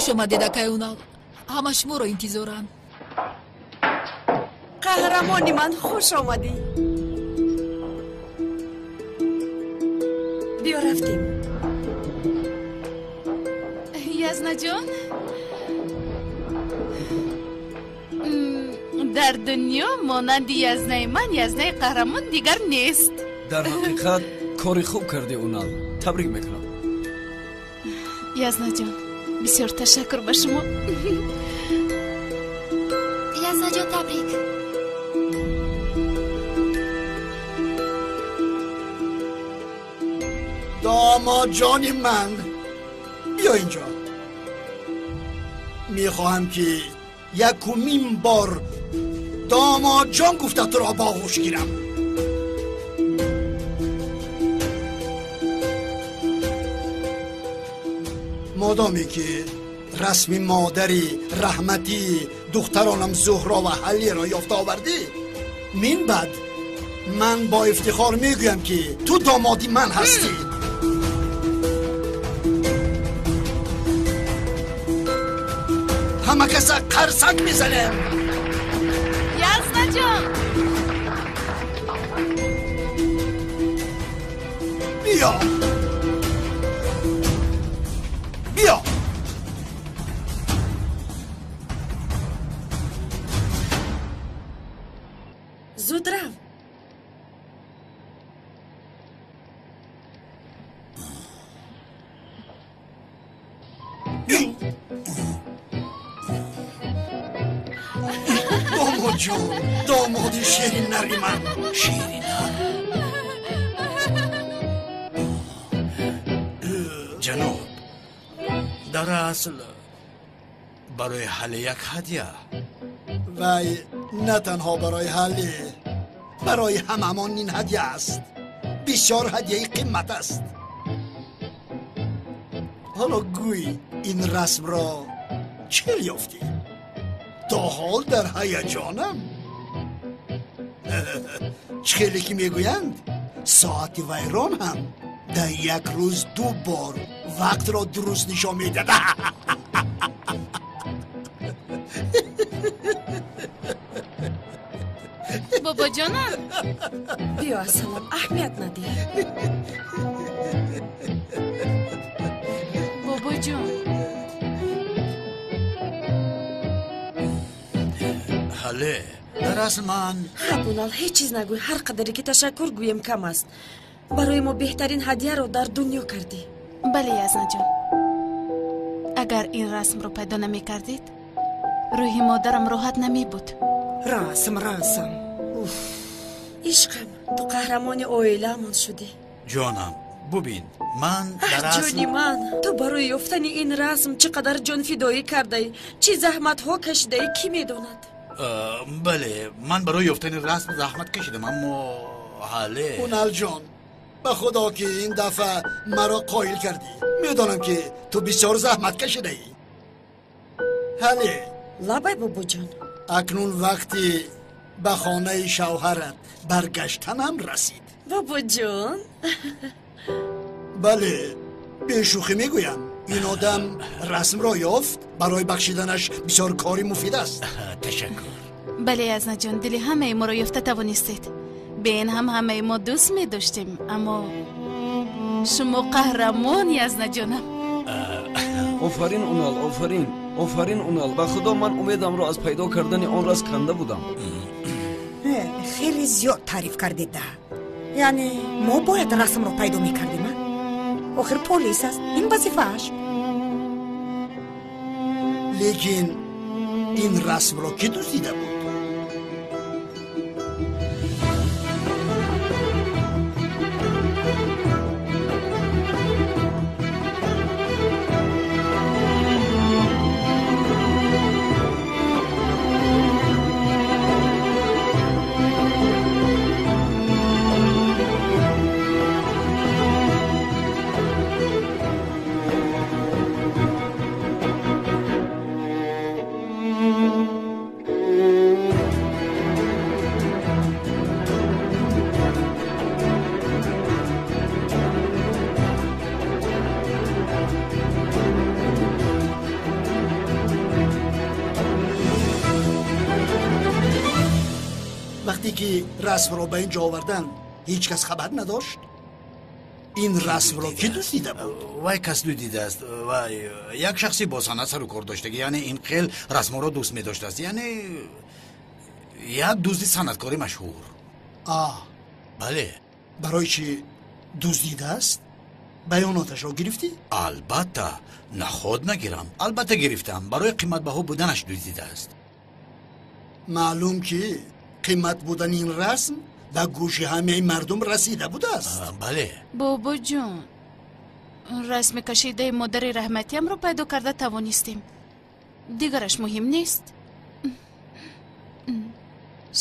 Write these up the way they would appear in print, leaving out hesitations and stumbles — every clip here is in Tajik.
Хуш омадед, акай Унал. Ҳама шуморо интизоранд. Қаҳрамони ман, хуш омадӣ. Биё рафтем. Язнаҷон, дар дунё монанди язнаи ман язнаи қаҳрамон дигар нест. Дар ҳақиқат кори хуб кардӣ, Унал. Табрик мекунам. Язнаҷон, бисёр ташаккур ба шумо. Язнаҷон, табрик. Домодҷони ман, биё инҷо. Мехоҳам ки якумин бор домодҷон гуфта туро ба оғӯш гирам. Модоме ки расми модари раҳматии духтаронам Зуҳро ва Ҳаллиро ёфта овардӣ, мин баъд ман бо ифтихор мегӯям ки ту домоди ман ҳастӣ. Ҳама каса қарсак мезанем. Язнаҷон, биё, биё. Зуд рав. Домодҷон, домоди шириннари ман. Шириннар? Ҷаноб, дар асл барои ҳалли як ҳадя. Вай на танҳо барои ҳалли, барои ҳамамон ин ҳадя аст. Бисёр ҳадияи қимат аст. Ҳоло гӯй, ин расмро чӣ ёфтӣ? То ҳол дар ҳаяҷонам. Чӣ хеле ки мегӯянд, соати вайрон ҳам дар як рӯз ду бор вақтро дуруст нишон медиҳад. Бобоҷонам, биё, ассалом, аҳамият надиҳ. Бобоҷон, ҳале, дар асл ман Хаб, Унал, ҳеҷ чиз нагӯй. Ҳар қадаре ки ташаккур гӯем кам аст. Барои мо беҳтарин ҳадияро дар дунё кардӣ. Бале, Язнаҷон, агар ин расмро пайдо намекардед, рӯҳи модарам роҳат намебуд. Расм, расм. Ишқам, ту қаҳрамони оилаамон шудӣ. Ҷонам, бубин, ман дар асл Ҷони ман, ту барои ёфтани ин расм чӣ қадар ҷонфидоӣ кардаӣ, чӣ заҳматҳо кашидаӣ, кӣ медонад? Бале, ман барои ёфтани расм заҳмат кашидам, аммо ҳале. Уналҷон, ба худо ки ин дафъа маро қоил кардӣ. Медонам ки ту бисёр заҳмат кашидаӣ. Ҳале. Лабай, бобоҷон. Акнун вақти ба хонаи шавҳарат баргаштанам расид. Бобоҷон. Бале, бешӯхӣ мегӯям. Ин одам расмро ёфт, барои бахшиданаш бисёр кори муфид аст. Ташаккур. Бале, Язнаҷон, дили ҳамаи моро ёфта тавонистед. Бе ин ҳам ҳамаи мо дӯст медоштем, аммо шумо қаҳрамон, Язнаҷонам. Офарин, Унал, офарин, офарин, Унал. Ба худо, ман умедамро аз пайдо кардани он расм канда будам. Хеле зиёд таъриф кардед да. Яъне мо бояд расмро пайдо мекардем, а? Охир полис аст, ин вазифааш. Лекин ин расмро кӣ дуздида буд? Вақте ки расмро ба ин ҷо оварданд, ҳеҷ кас хабар надошт? Ин расмро кӣ дуздида буд? Вай кас дуздидааст. Вай як шахси бо санъат сару кор доштагӣ, яъне ин хел расмҳоро дӯст медоштааст, яъне як дузди санъаткори машҳур. Бале. Барои чӣ дуздидааст? Баёноташро гирифтӣ? Албатта, наход нагирам, албатта гирифтам. Барои қиматбаҳо буданаш дуздидааст. Маълум ки қимат будани ин расм ба гӯши ҳамаи мардум расида будааст. Бале. Бобоҷон, расми кашидаи модари раҳматиамро пайдо карда тавонистем, дигараш муҳим нест.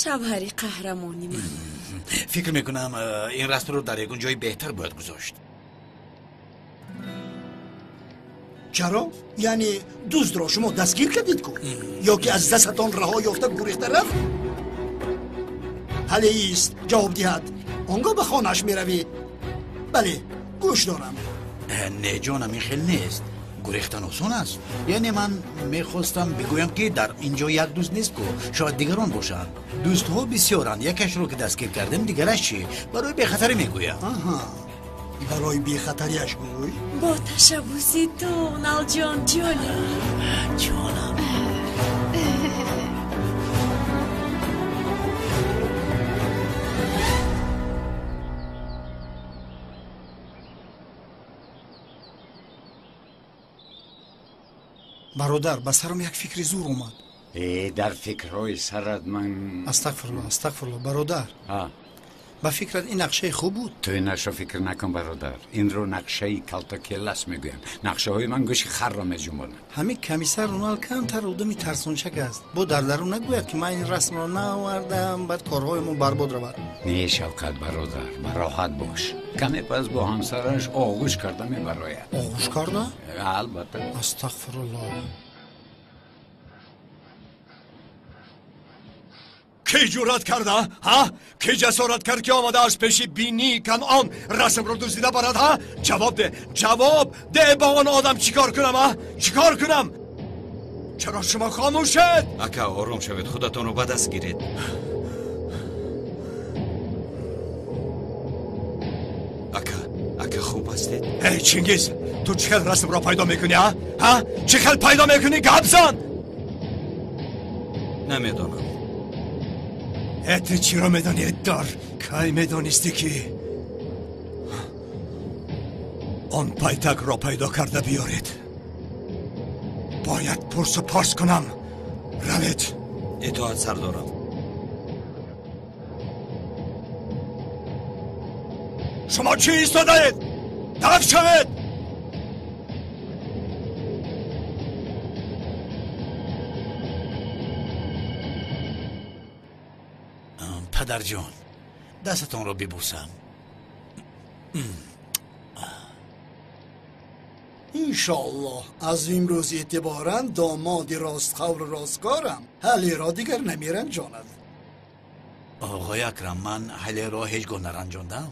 Шавҳари қаҳрамони ман. Фикр мекунам, ин расмро дар ягон ҷои беҳтар бояд гузошт. Чаро? Яъне дуздро шумо дастгир кардед ку, ё ки аз дастатон раҳо ёфта гурехта рафт? Ҳале ист, ҷавоб диҳад, он гоҳ ба хонааш меравӣ. Бале, гӯш дорам. Не, ҷонам, ин хел нест. Гурехтан осон аст. Яъне ман мехостам бигӯям, ки дар ин ҷо як дузд нест ку, шояд дигарон бошанд. Дуздҳо бисёранд. Якашро ки дастгир кардем, дигараш чӣ? Барои бехатарӣ мегӯям. Барои бехатариаш гӯй. Бо ташаббуси ту, Налҷон, ҷонам. Ҷонам. Бародар, ба сарам як фикри зур омад. Э, дар фикрҳои сарат ман. Астағфирулло, астағфирулло, бародар. Ба фикрат, ин нақшаи хуб буд? Ту ин нақша фикр накун, бародар. Инро нақшаи калтакеллас мегӯянд. Нақшаҳои ман гӯши харро меҷунбонанд. Ҳамин комиссар Унал камтар одами тарсончак аст. Бо дар дарун нагӯяд, ки ман ин расмро наовардам, баъд корҳои мо барбод равад. Не, Шавкат бародар, бароҳат бош. Каме пас бо ҳамсараш оғӯш карда мебарояд. Оғӯш карда? Албатта. Астағфирулло. Ки ҷуръат карда, ҳа? Ки ҷасорат кард, ки омада аз пеши бинии Канъон расмро дуздида барад, ҳа? Ҷавоб де, ҷавоб де! Ба он одам чӣ кор кунам, а? Чӣ кор кунам? Чаро шумо хомӯшед? Ака, ором шавед, худатонро ба даст гиред. Ака, ака, хуб ҳастед? Эй, Чингиз, ту чӣ хел расмро пайдо мекунӣ, а? Ҳа, чӣ хел пайдо мекунӣ? Гап зан! Намедонам. Э, ту чиро медонӣ, дар кай медонистӣ, ки он пайтакро пайдо карда биёред? Бояд пурсу порс кунам. Равед. Итоат, сардорам. Шумо чӣ истодаед? Дафт шавед! Падарҷон, дастатонро бибӯсам. Иншоаллоҳ, аз имрӯз эътиборан домоди ростқавлу росткорам Ҳалиро дигар намеранҷонад. Оғои Акрам, ман Ҳалиро ҳеҷ гоҳ наранҷондам.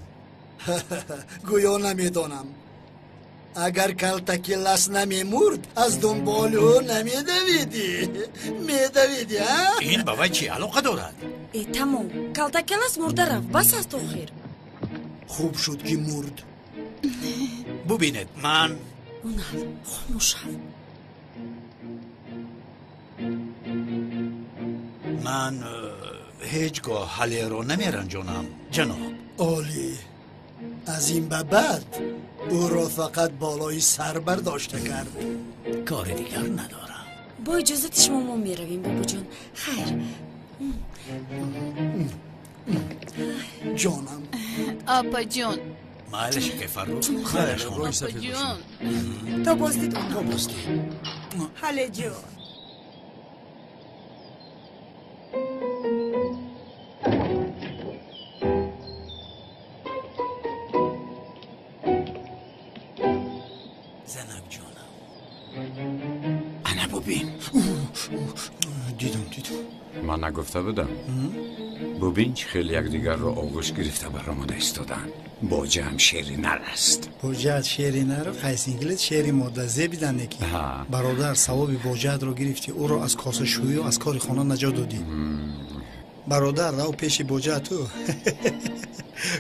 Гӯё намедонам. Агар калтаки лас намемурд, аз дунболи ӯ намедавидӣ, медавидӣ, а? Ин ба вай чӣ алоқа дорад? Э, тамом, калтакелас мурда рафт, бас аст охир. Хуб шуд, ки мурд. Бубинед, ман. Унал, хомӯш шав. Ман ҳеҷ гоҳ Ҳалеро намеранҷонам, ҷаноб. Олӣ. Аз ин ба баъд ӯро фақат болои сар бардошта кард. Кори дигар надорам. Бо иҷозати шумо мо меравем, бобоҷон, хайр. Ҷонам. Апаҷон. Майлаш, ака Фаррух, хайраш. Апаҷон. То боздид. То боздид. Ҳалеҷон. Занак ҷонам. Ана, бубин. Дидам, дидам. Ман нагуфта будам? Бубин, чӣ хел якдигарро оғӯш гирифта баромада истоданд. Боҷаам шери нар аст. Боҷаат шери нару қайсинглит шери мода зебидан неки. Бародар, савоби боҷаатро гирифтӣ, ӯро аз косашӯю аз кори хона наҷот додӣ. Бародар, рав пеши боҷа ту.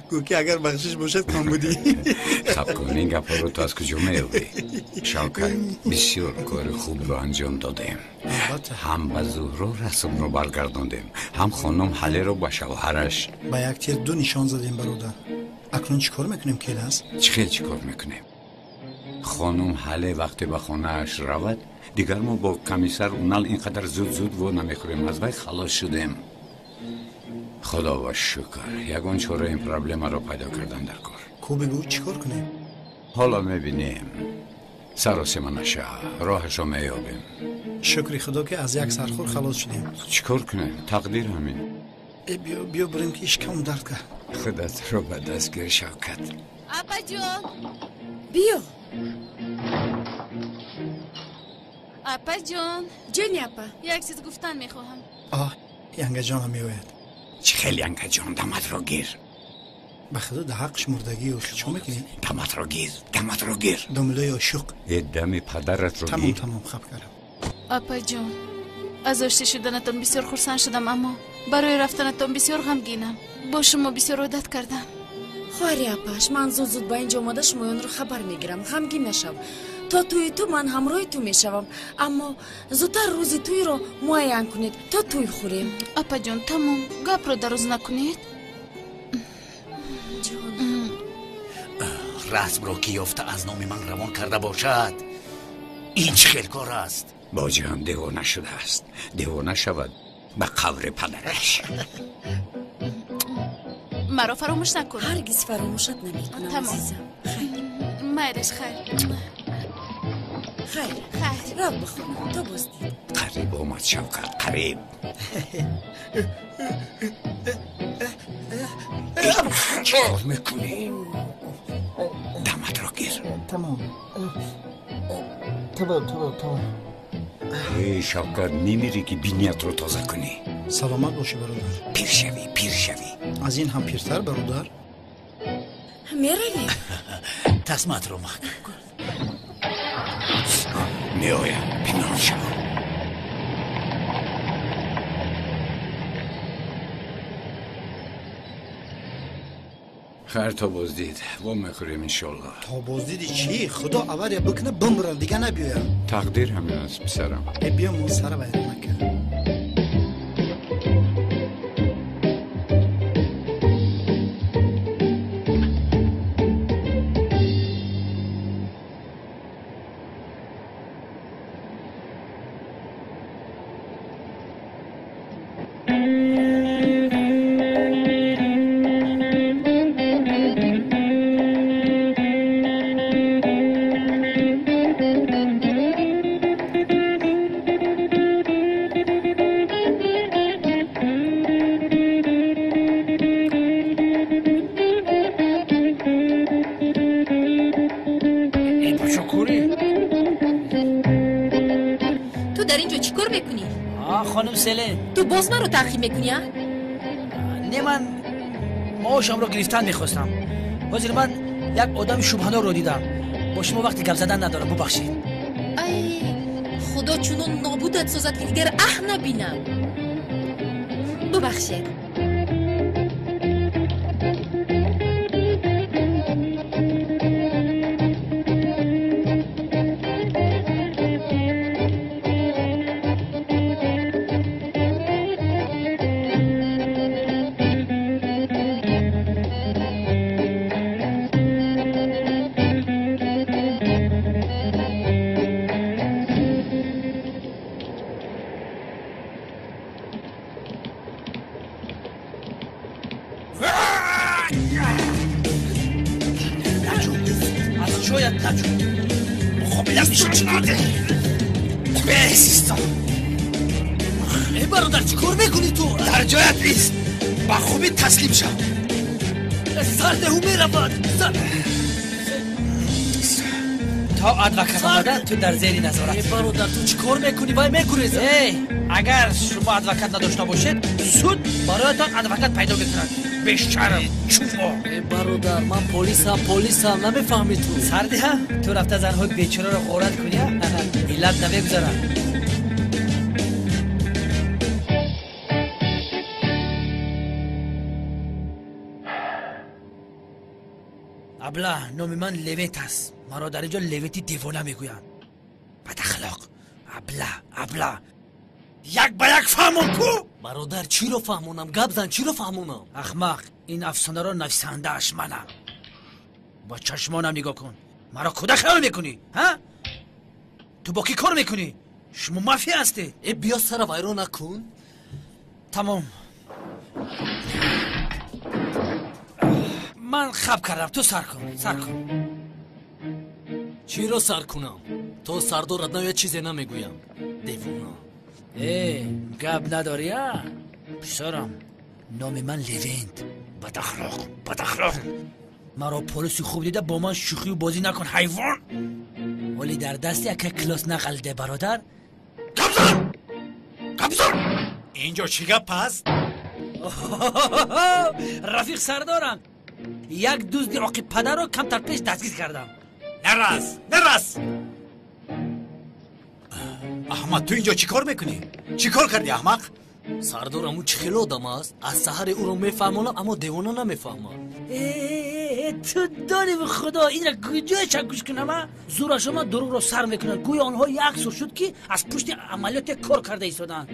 Гӯ ки агар бахшиш бошад кам будӣ. Хаб кун, ин гапҳоро ту аз куҷо меёбӣ? Шавкат, бисёр кори хубро анҷом додем. Ҳам ба Зуҳро расмро баргардондем, ҳам хонум Ҳалеро ба шавҳараш. Ба як тир ду нишон задем, бародар. Акнун чӣ кор мекунем, келас? Чӣ хел чӣ кор мекунем? Хонум Ҳале вақте ба хонааш равад, дигар мо бо комиссар Унал ин қадар зуд зуд во намехӯрем. Аз вай халос шудем. Худо ба шукр, ягон чора ин проблемаро пайдо кардан дар кор. Ку бигӯ, чӣ кор кунем? Ҳоло мебинем. Саросема наша, роҳашо меёбем. Шукри худо ки аз як сархӯр халос шудем. Чӣ кор кунем? Тақдир ҳамин. Э, биё, биё бурем ки ишкам дард кард. Худатро ба даст гир, Шавкат. Апаҷон. Биё. Апаҷон. Ҷони апа. Як чиз гуфтан мехоҳам. Оҳ, янгаҷонам меояд. Чӣ хел янгаҷон? Даматро гир. Ба худо да ҳаққш мурдагӣ охи чӣ мекунӣ? Даматро гир, даматро гир. Домлаи ошуқ. Э, дами падаратро Тамом, гир. тамом, хаб кардам. Апаҷон, аз ошти шуданатон бисёр хурсанд шудам, аммо барои рафтанатон бисёр ғамгинам. Бо шумо бисёр одат кардам. Хоҳари апаш, ман зуд зуд ба инҷо омада шумоёнро хабар мегирам. Ғамгин нашав. То тӯи ту ман ҳамроҳи ту мешавам, аммо зудтар рӯзи тӯйро муайян кунед, то тӯй хӯрем. Апаҷон, тамом, гапро дароз накунед. Расмро ки ёфта аз номи ман равон карда бошад, ин чӣ хел кор аст? Боҷиам девона шудааст. Девона шавад ба қабри падараш. Маро фаромӯш накун. Ҳаргиз фаромӯшат намекунам, Тамом. азизам. Хайр. Майраш, хайр. Хайр. Хайр. Рав ба хона, то боздид. Қариб омад, Шавкат, қариб. Чӣ кор мекунӣ? Даматро гир. Тамом. Тамом, тамом, тамом. Эй, Шавкат, мемирӣ ки биниятро тоза кунӣ. Саломат бошӣ, бародар. Пир шавӣ, пир шавӣ. Аз ин ҳам пиртар, бародар. Меравем. Тасмаатро маҳкам кун. Меоям, пинҳон шав. Хайр, то боздид. Во мехӯрем, иншоллоҳ. То боздиди чӣ? Худо авария бикуна, бимирам, дига набиёям. Тақдир ҳамин аст, писарам. Э, биё, мо сара вайрон накард. Э, бачо, кӯрӣ? Ту дар ин ҷо чӣ кор мекунӣ? А, хонум Селен. Ту боз маро таъқиб мекунӣ, а? Не, ман маошамро гирифтан мехостам. Ҳозир ман як одами шубҳанорро дидам. Бо шумо вақти гап задан надорам, бубахшед. Ай, худо чунон нобудат созад, ки дигар аҳ набинам. Бубахшед. Аз ҷоят наҷун. Муқобилат мешавад. Бесистон. Э, бародар, чӣ кор мекунӣ ту? Дар ҷоят бист, ба хубӣ таслим шав. Сардеҳу меравад. То адвокат омада, ту дар зери назорат. Э, бародар, ту чӣ кор мекунӣ? Вай мегурезад. Эй, агар шумо адвокат надошта бошед, суд бароятон адвокат пайдо мекунад. Бешарм, чумо. Э, бародар, ман полисам, полисам, намефаҳмӣ ту. Сардиҳа, ту рафта занҳои бечораро ғорат кунӣ, миллат намегузарад. Абла, номи ман Левент аст. Маро дар инҷо Левенти девона мегӯянд. Бадахлоқ. Абла, абла. Як ба як фаҳмон ку? Бародар, чиро фаҳмонам? Гап зан, чиро фаҳмонам? Ахмақ, ин афсонаро нависандааш манам. Бо чашмонам нигоҳ кун. Маро куда хаёл мекунӣ, ҳа? Ту бо кӣ кор мекунӣ? Шумо мафия ҳастед. Э, биё сара вайрон накун. Тамом. Ман хаб кардам, ту сар кун, сар кун. Чиро сар кунам? То сардорат наояд чизе намегӯям. Девона. Э, гап надорӣ, а? Писарам, номи ман Левент. Бадахлоқ, бадахлоқ. Маро полиси хуб дида бо ман шӯхию бозӣ накун, ҳайвон. Вале дар дасти яка клос нағалиде, бародар. Гапзан! Гапзан! Инҷо чӣ гап аст? Рафиқ сардорам, як дузди оқибпадарро камтар пеш дастгир кардам. Нарас, нарас! Аҳмад, ту инҷо чӣ кор мекунӣ? Чӣ кор кардӣ, аҳмақ? Сардорам, ӯ чӣ хел одам аст? Аз саҳаре ӯро мефаҳмонам, аммо девона намефаҳмад. Ту донӣ ба худо, инра куҷое чакгӯш кунам, а? Зӯраш омад, дурӯғро сар мекунад. Гӯё онҳо як сол шуд, ки аз пушти амалиёте кор карда истоданд.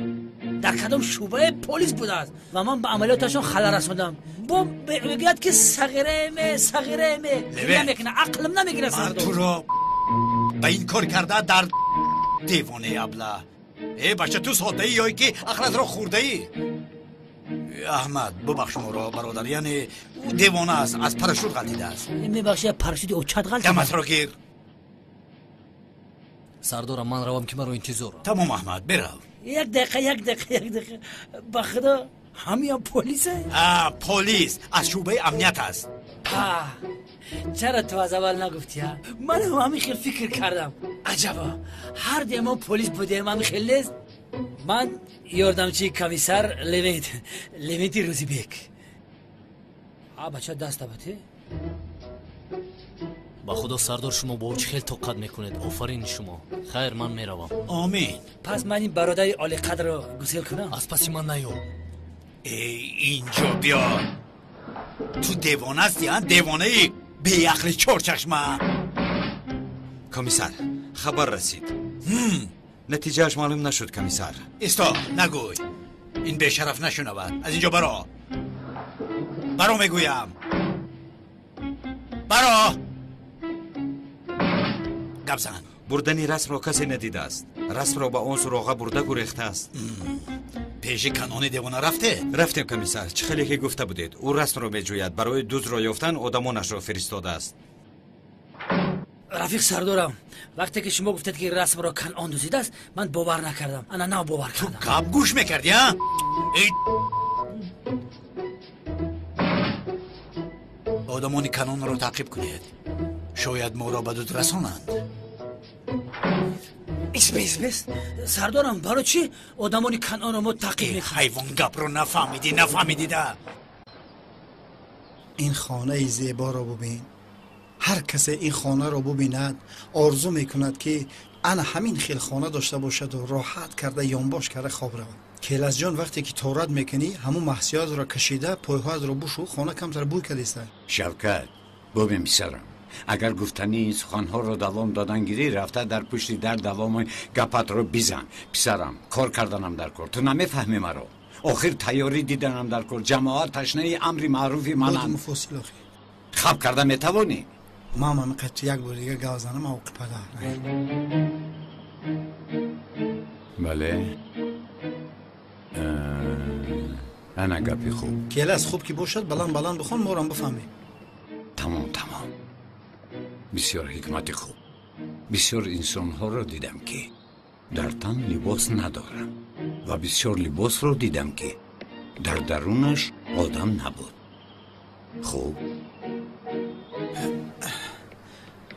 Дар кадом шӯъбаи полис будааст ва ман ба амалиёташон халал расондам. Бо мегӯяд, ки сағираеме, сағираеме. Намекунад, ақлам намегирад, сардор. Ман туро ба ин кор карда дар девонаи абла. Э, бача, ту содаӣ ё ки ақлатро хӯрдаӣ? Аҳмад, бубахш моро, бародар, яъне ӯ девона аст, аз парашют ғалтидааст. Мебахши, парашюти очат ғалтид. Даматро гир. Сардорам, ман равам, ки маро интизорам. Тамом, Аҳмад, бирав. Як дақиқа, як дақиқа, як дақиқа. Ба худо, ҳамиям полисе? Ҳа, полис аз шӯъбаи амният аст. Чаро ту аз аввал нагуфтӣ, а? Ман ҳам ҳамин хел фикр кардам. Аҷаба, ҳар дуи мо полис будем, ҳамин хел нест? Ман ёрдамчии комиссар Левент, Левенти Рӯзибек. А бача, даст абате? Ба худо, сардор, шумо бо ӯ чӣ хел тоқат мекунед? Офарин шумо. Хайр, ман меравам. Омин. Пас ман ин бародари олиқадрро гусел кунам? Аз паси ман наё. Э, инҷо биё. Ту девона ҳастӣ, а? Девонаи беақли чорчашма. Комиссар, хабар расид. Натиҷааш маълум нашуд, комиссар. Исто, нагӯй. Ин бешараф нашунавад. Аз инҷо баро. Баро мегӯям. Баро! Гап зан. Бурдани расмро касе надидааст. Расмро ба он суроға бурда гурехтааст. Пеши Канони девона рафте? Рафтем, комиссар. Чӣ хеле ки гуфта будед, ӯ расмро меҷӯяд. Барои дузро ёфтан одамонашро фиристодааст. Рафиқ сардорам, вақте ки шумо гуфтед, ки расмро Канъон дуздидааст, ман бовар накардам. Ана нав бовар кардам. Ту гап гӯш мекардӣ, а? Одамони Канонро таъқиб кунед. Шояд моро ба дуд расонанд. Бес, бес, бес. Сардорам, барои чӣ одамони Канъонро мо таъқиб мекунем? Ҳайвон, гапро нафаҳмидӣ, нафаҳмидида. Ин хонаи зеборо бубин. Ҳар касе ин хонаро бубинад, орзу мекунад, ки ана ҳамин хел хона дошта бошаду роҳат карда ёнбош карда хоб равад. Келасҷон, вақте ки торат мекунӣ, ҳамун маҳсиётро кашида пойҳоятро бушу, хона камтар бӯй кардеста. Шавкат, бубин, писарам, агар гуфтани ин суханҳоро давом додан гирӣ, рафта дар пушти дар давоми гапатро бизан. Писарам, кор карданам дар кор. Ту намефаҳмӣ маро. Охир тайёрӣ диданам дар кор. Ҷамоат ташнаи амри маъруфи мананд. Муфосил охи. Хаб карда метавонӣ? Ман ҳамин қад як бор дига гап занам, оқи падар. Бале, ана гапи хуб. Келас, хуб ки бошад, баланд баланд бихон, морам бифаҳмем. Тамом, тамом. Бисёр ҳикмати хуб. Бисёр инсонҳоро дидам, ки дар тан либос надоранд, ва бисёр либосро дидам, ки дар дарунаш одам набуд. Хуб.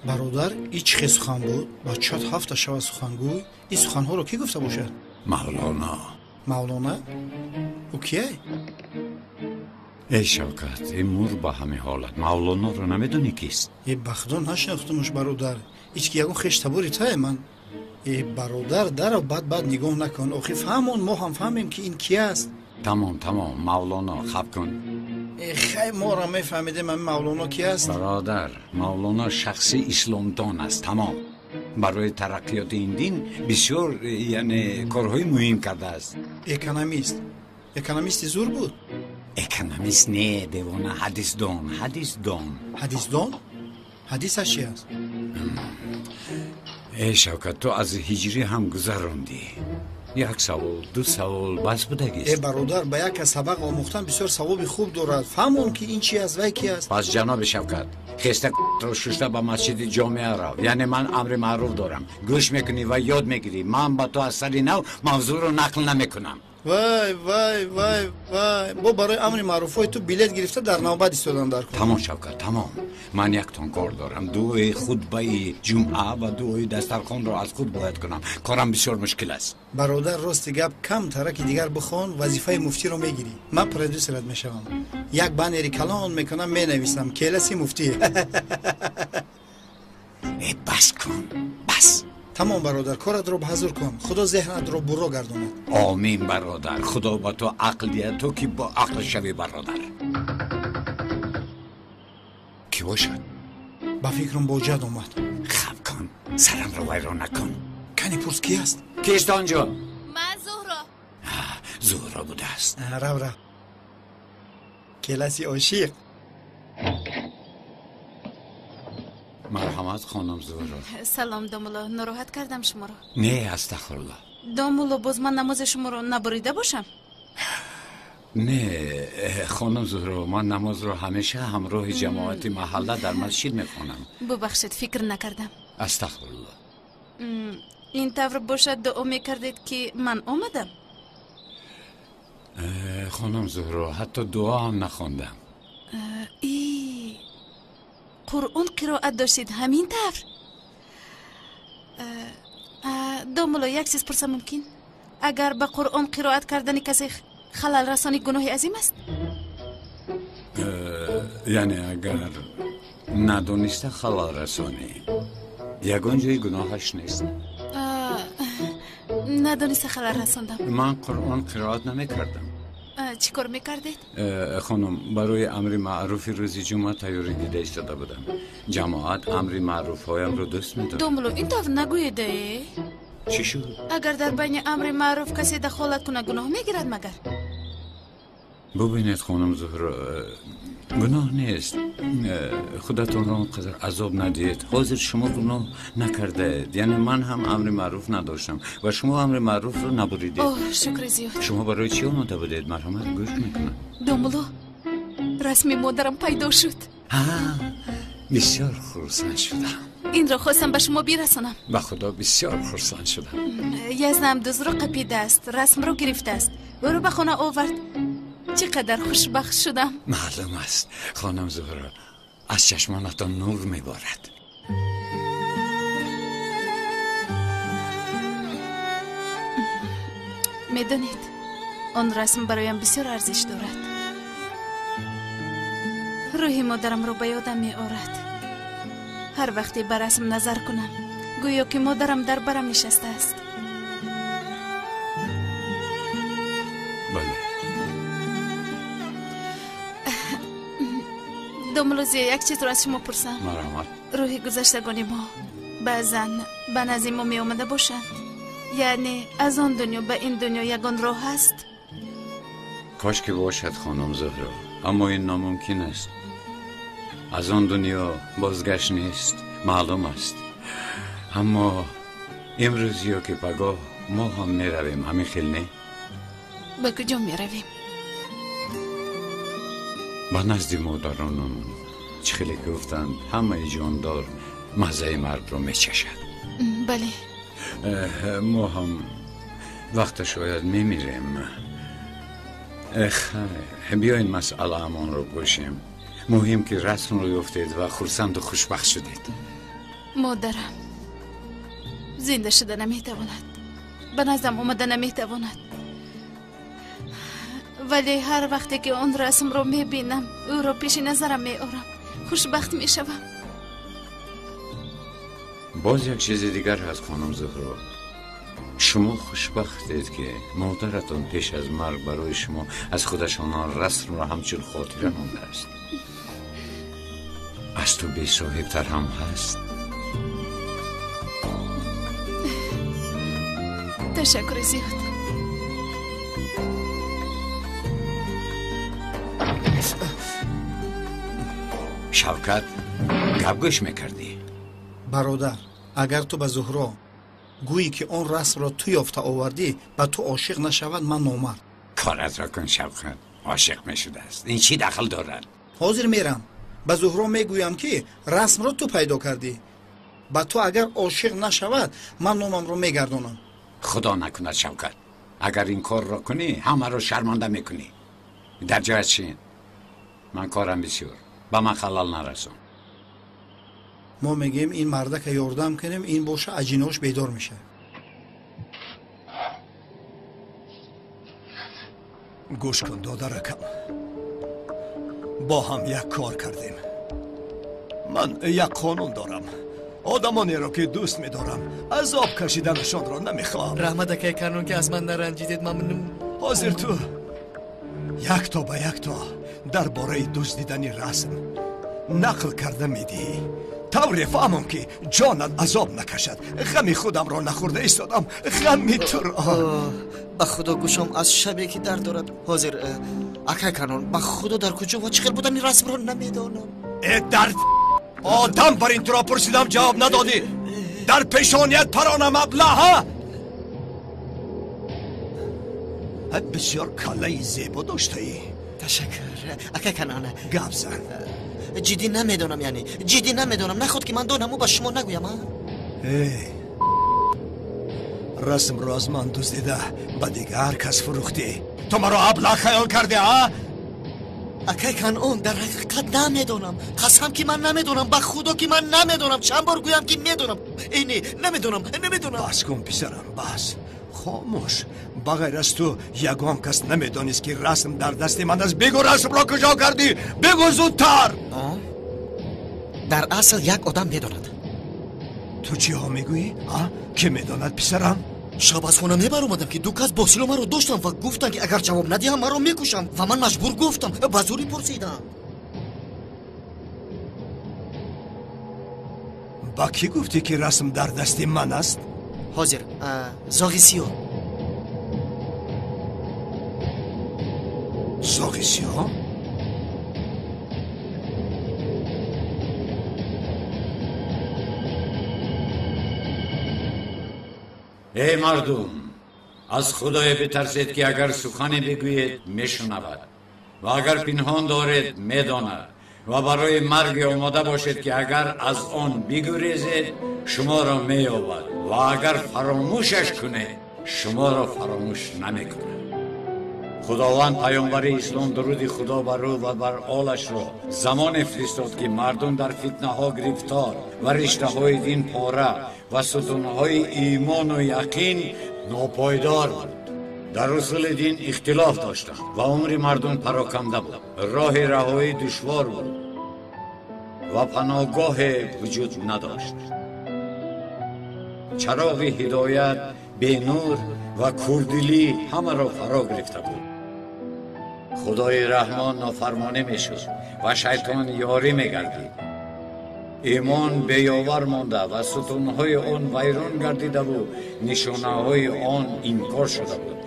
Бародар, и чӣ хел сухан буд? Бачаат ҳафта шава сухангӯй. Ин суханҳоро кӣ гуфта бошад? Мавлоно. Мавлона? Ӯ кие? Эй Шавкат, эй мур ба ҳамин ҳолат, Мавлоноро намедонӣ кист? Э, ба худо нашинохтумуш, бародар. Ҳеч ки ягон хеш табори тае ман. Э, бародар, даро бад бад нигоҳ накун. Охи фаҳмон, мо ҳам фаҳмем, ки ин ки аст. Тамом, тамом, Мавлоно, хаб кун. Хай, моро мефаҳмидем, ҳамин Мавлоно ки аст? Бародар, Мавлоно шахси исломдон аст, тамом. Барои тараққиёти ин дин бисёр, яъне корҳои муҳим кардааст. Экономист. Экономисти зур буд? Экономист не, девона, ҳадисдон, ҳадисдон. Ҳадисдон? Ҳадисаш чи аст? Э, Шавкат, ту аз ҳиҷрӣ ҳам гузарондӣ. Як савол, ду савол бас будагист. Э, бародар, ба як кас сабақ омӯхтан бисёр савоби хуб дорад. Фаҳмон, ки ин чи аст, вай ки аст. Пас, ҷаноби Шавкат, хеста ро шушта ба масҷиди ҷомеа рав. Яъне ман амри маъруф дорам, гӯш мекунӣ ва ёд мегирӣ. Ман ба ту аз сари нав мавзӯъро нақл намекунам. Вай, вай, вай, вай, бо барои амри маъруфҳои ту билет гирифта дар навбат истодан дар кор. Тамом, Шавкат, тамом. Ман яктон кор дорам: дуои хутбаи ҷумъа ва дуои дастархонро аз худ бояд кунам. Корам бисёр мушкил аст. Бародар, рости гап, кам тараки дигар бихон, вазифаи муфтиро мегирӣ. Ман продюсерат мешавам, як баннери калон мекунам, менависам: «Келаси муфтӣ». Э, бас кун, бас. Тамом, бародар, коратро ба ҳазур кун. Худо зеҳнатро бурро гардонад. Омин, бародар. Худо ба ту ақл диҳад, то ки бо ақл шавӣ. Бародар, кӣ бошад? Ба фикрам, боҷад омад. Хаб кун, сарамро вайрон накун. Кани, пурс, ки аст? Кист онҷо? Ман, Зуҳро. Зуҳро будааст. Рав, рав, келаси ошиқ. Марҳамат, хонум Зуҳро. Салом, домулло, нороҳат кардам шуморо? Не, астағфирулло. Домулло, боз ман намози шуморо набурида бошам? Не, хонум Зуҳро, ман намозро ҳамеша ҳамроҳи ҷамоати маҳалла дар масҷид мехонам. Бубахшед, фикр накардам. Астағфирулло. Ин тавр бошад, дуо мекардед, ки ман омадам? Хонум Зуҳро, ҳатто дуо ҳам нахондам. И Қуръон қироат доштед, ҳамин тавр? Домулло, як чиз пурсам мумкин? Агар ба Қуръон қироат кардани касе халал расонӣ, гуноҳи азим аст? Яъне агар надониста халал расонӣ, ягон ҷои гуноҳаш нест. Надониста халал расондам. Ман Қуръон қироат намекардам. Чӣ кор мекардед? Хонум, барои амри маъруфи рӯзи ҷумъа тайёрӣ дида истода будам. Ҷамоат амри маъруфҳоямро дӯст медорад. Домулло, ин тавр нагӯеда. Чӣ шуд? Агар дар байни амри маъруф касе дахолат кунад, гуноҳ мегирад магар? Бубинед, хонум Зуҳро, гуноҳ нест. Худатонро он қадар азоб надиҳед. Ҳозир шумо гуноҳ накардаед. Яъне ман ҳам амри маъруф надоштам ва шумо амри маъруфро набуридед. Оҳ, шукри зиёд. Шумо барои чӣ омода будед? Марҳамат, гӯш мекунам. Домулло, расми модарам пайдо шуд. Бисёр хурсанд шудам. Инро хостам ба шумо бирасонам. Ба худо, бисёр хурсанд шудам. Язнам дузро қапидааст, расмро гирифтааст, ӯро ба хона овард. Чӣ қадар хушбахт шудам! Маълум аст, хонум Зуҳро, аз чашмонатон нур меборад. Медонед, он расм бароям бисёр арзиш дорад. Рӯҳи модарамро ба ёдам меорад. Ҳар вақте ба расм назар кунам, гӯё ки модарам дар барам нишастааст. Бале. Домулло Зия, як чизро аз шумо пурсам? Марҳамат. Рӯҳи гузаштагони мо баъзан ба назди мо меомада бошанд? Яъне аз он дунё ба ин дунё ягон роҳ ҳаст? Кош ки бошад, хонум Зуҳро, аммо ин номумкин аст. Аз он дунё бозгашт нест, маълум аст. Аммо имрӯз ё ки пагоҳ мо ҳам меравем, ҳамин хел не? Ба куҷо меравем? Ба назди модаронамон. Чӣ хеле ки гуфтанд, ҳамаи ҷондор маззаи маргро мечашад. Бале. Мо ҳам вақташ ояд, мемирем. Биёед, масъалаамонро бошем. Муҳим ки расмро ёфтед ва хурсанду хушбахт шудед. Модарам зинда шуда наметавонад, ба наздам омада наметавонад, вале ҳар вақте ки он расмро мебинам, ӯро пеши назарам меорам, хушбахт мешавам. Боз як чизи дигар ҳаст, хонум Зуҳро. Шумо хушбахтед, ки модаратон пеш аз марг барои шумо аз худашон он расмро ҳамчун хотира мондааст. Аз ту бесоҳибтар ҳам ҳаст. Ташаккури зиёд. Шавкат, гап гӯш мекардӣ? Бародар, агар ту ба Зуҳро гӯӣ, ки он расмро ту ёфта овардӣ, ба ту ошиқ нашавад, ман номард. Коратро кун, Шавкат, ошиқ мешудааст. Ин чӣ дахл дорад? Ҳозир мерам, ба Зуҳро мегӯям, ки расмро ту пайдо кардӣ. Ба ту агар ошиқ нашавад, ман номамро мегардонам. Худо накунад, Шавкат. Агар ин корро кунӣ, ҳамаро шарманда мекунӣ. Дар ҷоят шин. Ман корам бисёр, ба ман халал нарасон. Мо мегӯем, ин мардака ёрдам кунем, ин боша аҷинош бедор мешавад. Гӯш кун, додаракам, бо ҳам як кор кардем. Ман як қонун дорам: одамонеро, ки дӯст медорам, азоб кашиданашонро намехоҳам. Раҳмат, акай Канон, ки аз ман наранҷидед, мамнун. Ҳозир ту якто ба якто дар бораи дуздидани расм нақл карда медиҳӣ, тавре фаҳмам, ки ҷонат азоб накашад. Ғами худамро нахӯрда истодам, ғами туро. Ба худо, гӯшам аз шабе ки дард дорад. Ҳозир, акай Канон, ба худо, дар куҷо ва чӣ хел будани расмро намедонам. Э, дард одам, бар ин туро пурсидам, ҷавоб надодӣ. Дар пешоният паронам, аблаҳа. Бисёр каллаи зебо доштаӣ. Ташаккур, акай Канон. Гап зан. Ҷиддӣ намедонам, яъне ҷиддӣ намедонам. Наход ки ман донаму ба шумо нагӯям, а? Эй, расмро аз ман дуздида, ба дигар кас фурӯхтӣ. Ту маро аблаҳ хаёл кардӣ, а? Акай Канон, дар ҳақиқат намедонам. Қасам, ки ман намедонам. Ба худо, ки ман намедонам. Чанд бор гӯям, ки медонам? Э, не, намедонам, намедонам. Бас кун, писарам, бас, хомӯш. Ба ғайр аз ту ягон кас намедонист, ки расм дар дасти ман аст. Бигӯ, расмро куҷо кардӣ? Бигӯ зудтар. Дар асл як одам медонад. Ту чиҳо мегӯӣ, а? Кӣ медонад, писарам? Шаб аз хона мебаромадам, ки ду кас бо силоҳ маро доштанд ва гуфтанд, ки агар ҷавоб надиҳам, маро мекушам, ва ман маҷбур гуфтам, ба зӯрӣ пурсидам. Ба кӣ гуфтӣ, ки расм дар дасти ман аст? Ҳозир, зоғи сиёҳ. Зоғи сиёҳ? Эй мардум, аз худое битарсед, ки агар сухане бигӯед, мешунавад, ва агар пинҳон доред, медонад, ва барои марге омода бошед, ки агар аз он бигурезед, шуморо меёбад, ва агар фаромӯшаш кунед, шуморо фаромӯш намекунад. Худованд паёмбари ислом, дуруди худо бар ӯ ва бар олашро, замоне фиристод, ки мардум дар фитнаҳо гирифтор ва риштаҳои дин пора ва сутунҳои имону яқин нопойдор буд. Дар усули дин ихтилоф доштанд ва умри мардум пароканда буд. Роҳи раҳоӣ душвор буд ва паноҳгоҳе вуҷуд надошт. Чароғи ҳидоят бенур ва курдилӣ ҳамаро фаро гирифта буд. Худои Раҳмон нофармонӣ мешуд ва шайтон ёрӣ мегардид. Имон беёвар монда ва сутунҳои он вайрон гардидаву нишонаҳои он инкор шуда буд.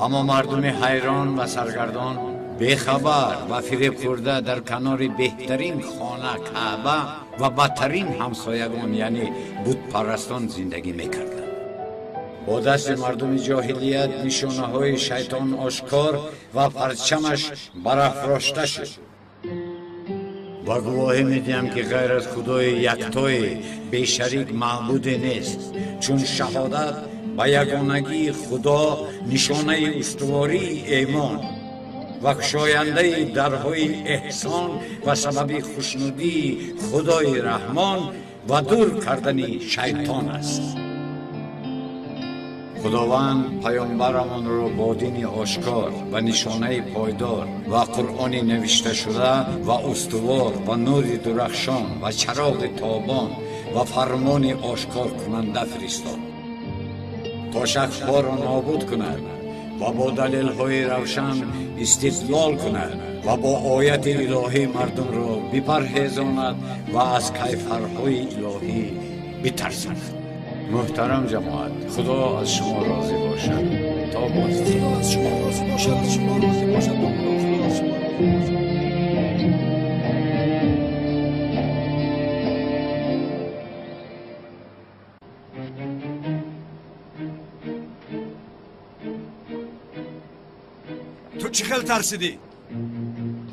Аммо мардуми ҳайрон ва саргардон, бехабар ва фиребхӯрда, дар канори беҳтарин хона, Каъба, ва бадтарин ҳамсоягон, яъне бутпарастон, зиндагӣ мекарданд. Бо дасти мардуми ҷоҳилият нишонаҳои шайтон ошкор ва парчамаш барафрошта шуд. Ва гувоҳӣ медиҳам, ки ғайр аз худои яктое бешарик маъбуде нест, чун шаҳодат ба ягонагии худо нишонаи устувории эъмон ва кушояндаи дарҳои эҳсон ва сабаби хушнудии худои Раҳмон ва дур кардани шайтон аст. Худованд паёмбарамонро бо дини ошкор ва нишонаи пойдор ва Қуръони навишташуда ва устувор ва нури дурахшон ва чароғи тобон ва фармони ошкоркунанда фиристод. то шакҳоро нобуд кунад ва бо далелҳои равшан истидлол кунад ва бо ояти илоҳӣ мардумро бипарҳезонад ва аз кайфарҳои илоҳӣ битарсонад. Муҳтарам ҷамоат, Худо аз шумо розӣ бошад. То боз. Худо аз шумо розӣ бошад, шумо розӣ бошад. Худо аз шумо розӣ бошад. Ту чӣ хел тарсидӣ?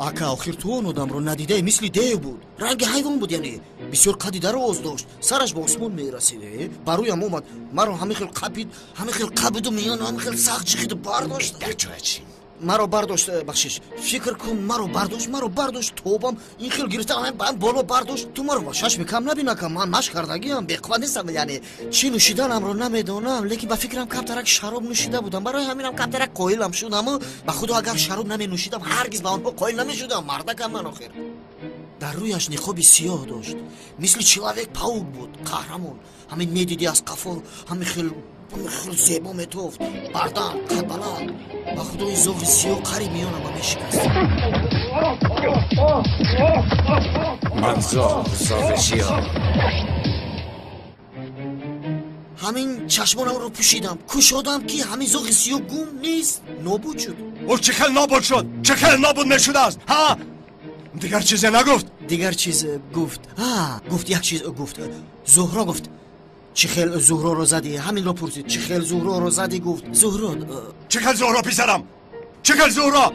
Ака, охир ту он одамро надидаи, мисли дев буд, ранги ҳайвон буд, яъне бисёр қадди дароз дошт, сараш ба осмон мерасид. Ба рӯям омад, маро ҳамин хел қапид, ҳамин хел қапиду миёну ҳамин хел сахт ҷихиду бардошт. Дар ҷоя чӣ? Маро бардошт, бахшиш, фикр кун, маро бардошт, маро бардошт, тобам ин хел гирифта боло бардошт. Ту маро ба чашми кам набин, ака, ман машқ кардагиам, беқувват нестам, яъне чӣ нӯшиданамро намедонам, лекин ба фикрам камтарак шароб нӯшида будам, барои ҳаминам камтарак қоилам шудаму ба худо агар шароб наменӯшидам, ҳаргиз ба онҳо қоил намешудам. Мардакам ман охир. Дар рӯяш ниқоби сиёҳ дошт, мисли человек-паук буд, қаҳрамон. Ҳамин медидӣ аз қафо ҳамин хел зебо метофт, бардам, қадбаланд. Ба худои зоғи сиёҳ қариб миёнама мешикаст. Ман зоғи сиёҳ. Ҳамин чашмонамро пӯшидам, кушодам ки ҳамин зоғи сиёҳ гум нест, нобуд шуд. Ӯ чӣ хел нобуд шуд? Чӣ хел нобуд мешудааст? Ҳа? Дигар чизе нагуфт? Дигар чиз гуфт. Ҳа, гуфт, як чиз гуфт. Зуҳро гуфт. Чӣ хел Зуҳроро задӣ? Ҳаминро пурсид. Чӣ хел Зуҳроро задӣ гуфт. Зуҳро. Чӣ хел Зуҳро, писарам? Чӣ хел Зуҳро?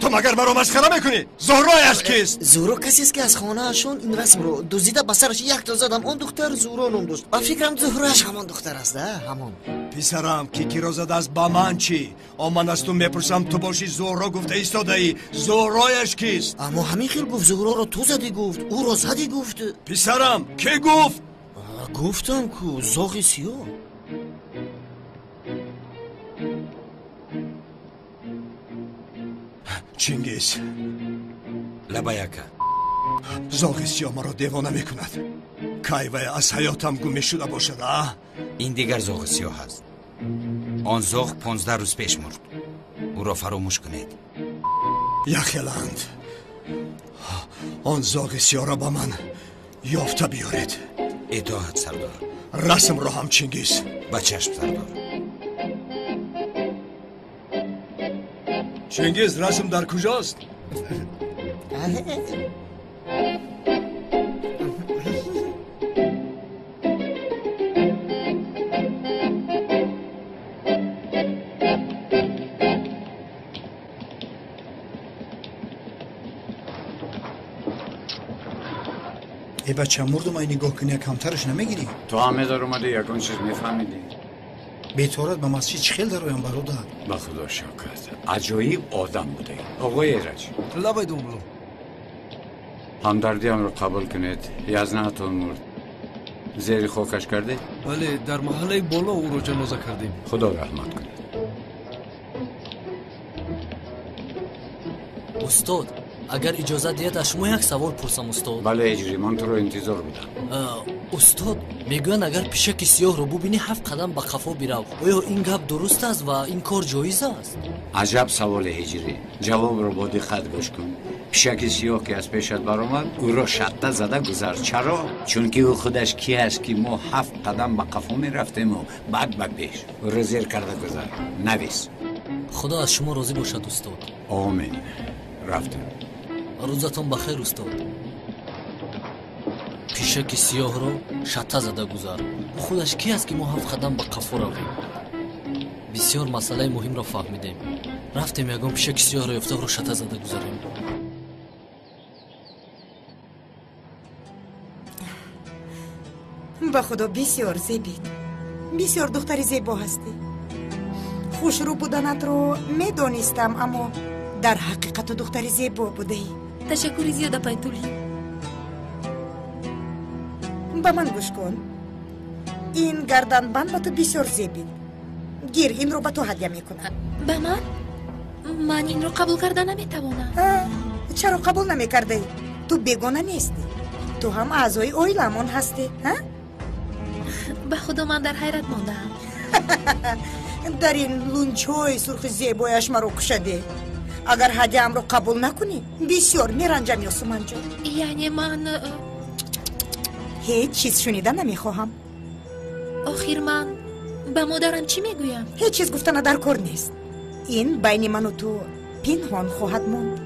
Ту магар маро масхара мекунӣ? Зуҳрояш кист? Зуҳро касест ки аз хонаашон ин расмро дуздида, ба сараш якто задам. Он духтар Зуҳро ном дошт. Ба фикрам Зуҳрояш ҳамон духтар аст, ҳамон. Писарам, ки киро задааст ба ман чӣ? О, ман аз ту мепурсам, ту бошӣ Зуҳро гуфта истодаӣ. Зуҳрояш кист? Аммо ҳамин хел гуфт, Зуҳроро ту задӣ гуфт, ӯро задӣ гуфт. Писарам, кӣ гуфт? Гуфтам ку, зоғи сиёҳ. Чингиз. Лабай, ака. Зоғи сиёҳ маро девона мекунад. Кай вай аз ҳаётам гум мешуда бошад, а? Ин дигар зоғи сиёҳ аст. Он зоғ 15 рӯз пеш мурд. Ӯро фаромӯш кунед. Яхеланд. Он зоғи сиёҳро ба ман ёфта биёред. Итоат, сардор. Расмро ҳам, Чингиз. Ба чашм, сардор. Чингиз, расм дар куҷост? Э бача, мурдум, ай нигоҳ кунӣ, камтараш намегирӣ? Ту ҳам медор омадӣ, ягон чиз мефаҳмидӣ? Беторат ба масҷид чӣ хел дароям, бародар? Ба худо шавкат, аҷоиб одам будаӣ. Оғои Эраҷ. Лабай, домло. Ҳамдардиамро қабул кунед. Язнаатон мурд. Зери хокаш кардед? Бале, дар маҳаллаи боло ӯро ҷаноза кардем. Худо раҳмат кунад. Устод, агар иҷозат диҳед, аз шумо як савол пурсам, устод. Бале, Ҳиҷрӣ, ман туро интизор будам. Устод, мегӯянд агар пишаки сиёҳро бубинӣ, 7 қадам ба қафо бирав. Оё ин гап дуруст аст ва ин кор ҷоиз аст? Аҷаб саволе, Ҳиҷрӣ. Ҷавобро бо диққат гӯш кун. Пишаки сиёҳ ки аз пешат баромад, ӯро шатта зада гузар. Чаро? Чунки ӯ худаш ки аст, ки мо 7 қадам ба қафо мерафтему баъд ба пеш. Ӯро зер карда гузар. Навис. Худо аз шумо розӣ бошад, устод. Омин. Рафтем. Рӯзатон ба хайр, устод. Пишаки сиёҳро шатта зада гузар. Ӯ худаш ки аст, ки мо 7 қадам ба қафо равем? Бисёр масъалаи муҳимро фаҳмидем. Рафтем ягон пишаки сиёҳро ёфта ӯро шатта зада гузарем. Ба худо бисёр зебид. Бисёр духтари зебо ҳастӣ. Хушрӯ буданатро медонистам, аммо дар ҳақиқату духтари зебо будаӣ. Ташаккури зиёд, апай Тулӣ. Ба ман гӯш кун. Ин гарданбанд ба ту бисёр зебид. Гир, инро ба ту ҳадя мекунам. Ба ман? Ман инро қабул карда наметавонам. Чаро қабул намекардаӣ? Ту бегона нестӣ. Ту ҳам аъзои оиламон ҳастӣ. Ба худо ман дар ҳайрат мондаам. Дар ин лунҷҳои сурхи зебояш маро кушаде. Агар ҳадияамро қабул накунӣ, бисёр меранҷам, Ёсуманҷон. Яъне ман ҳеҷ чиз шунида намехоҳам. Охир ман ба модарам чӣ мегӯям? Ҳеҷ чиз гуфтана дар кор нест. Ин байни ману ту пинҳон хоҳад монд.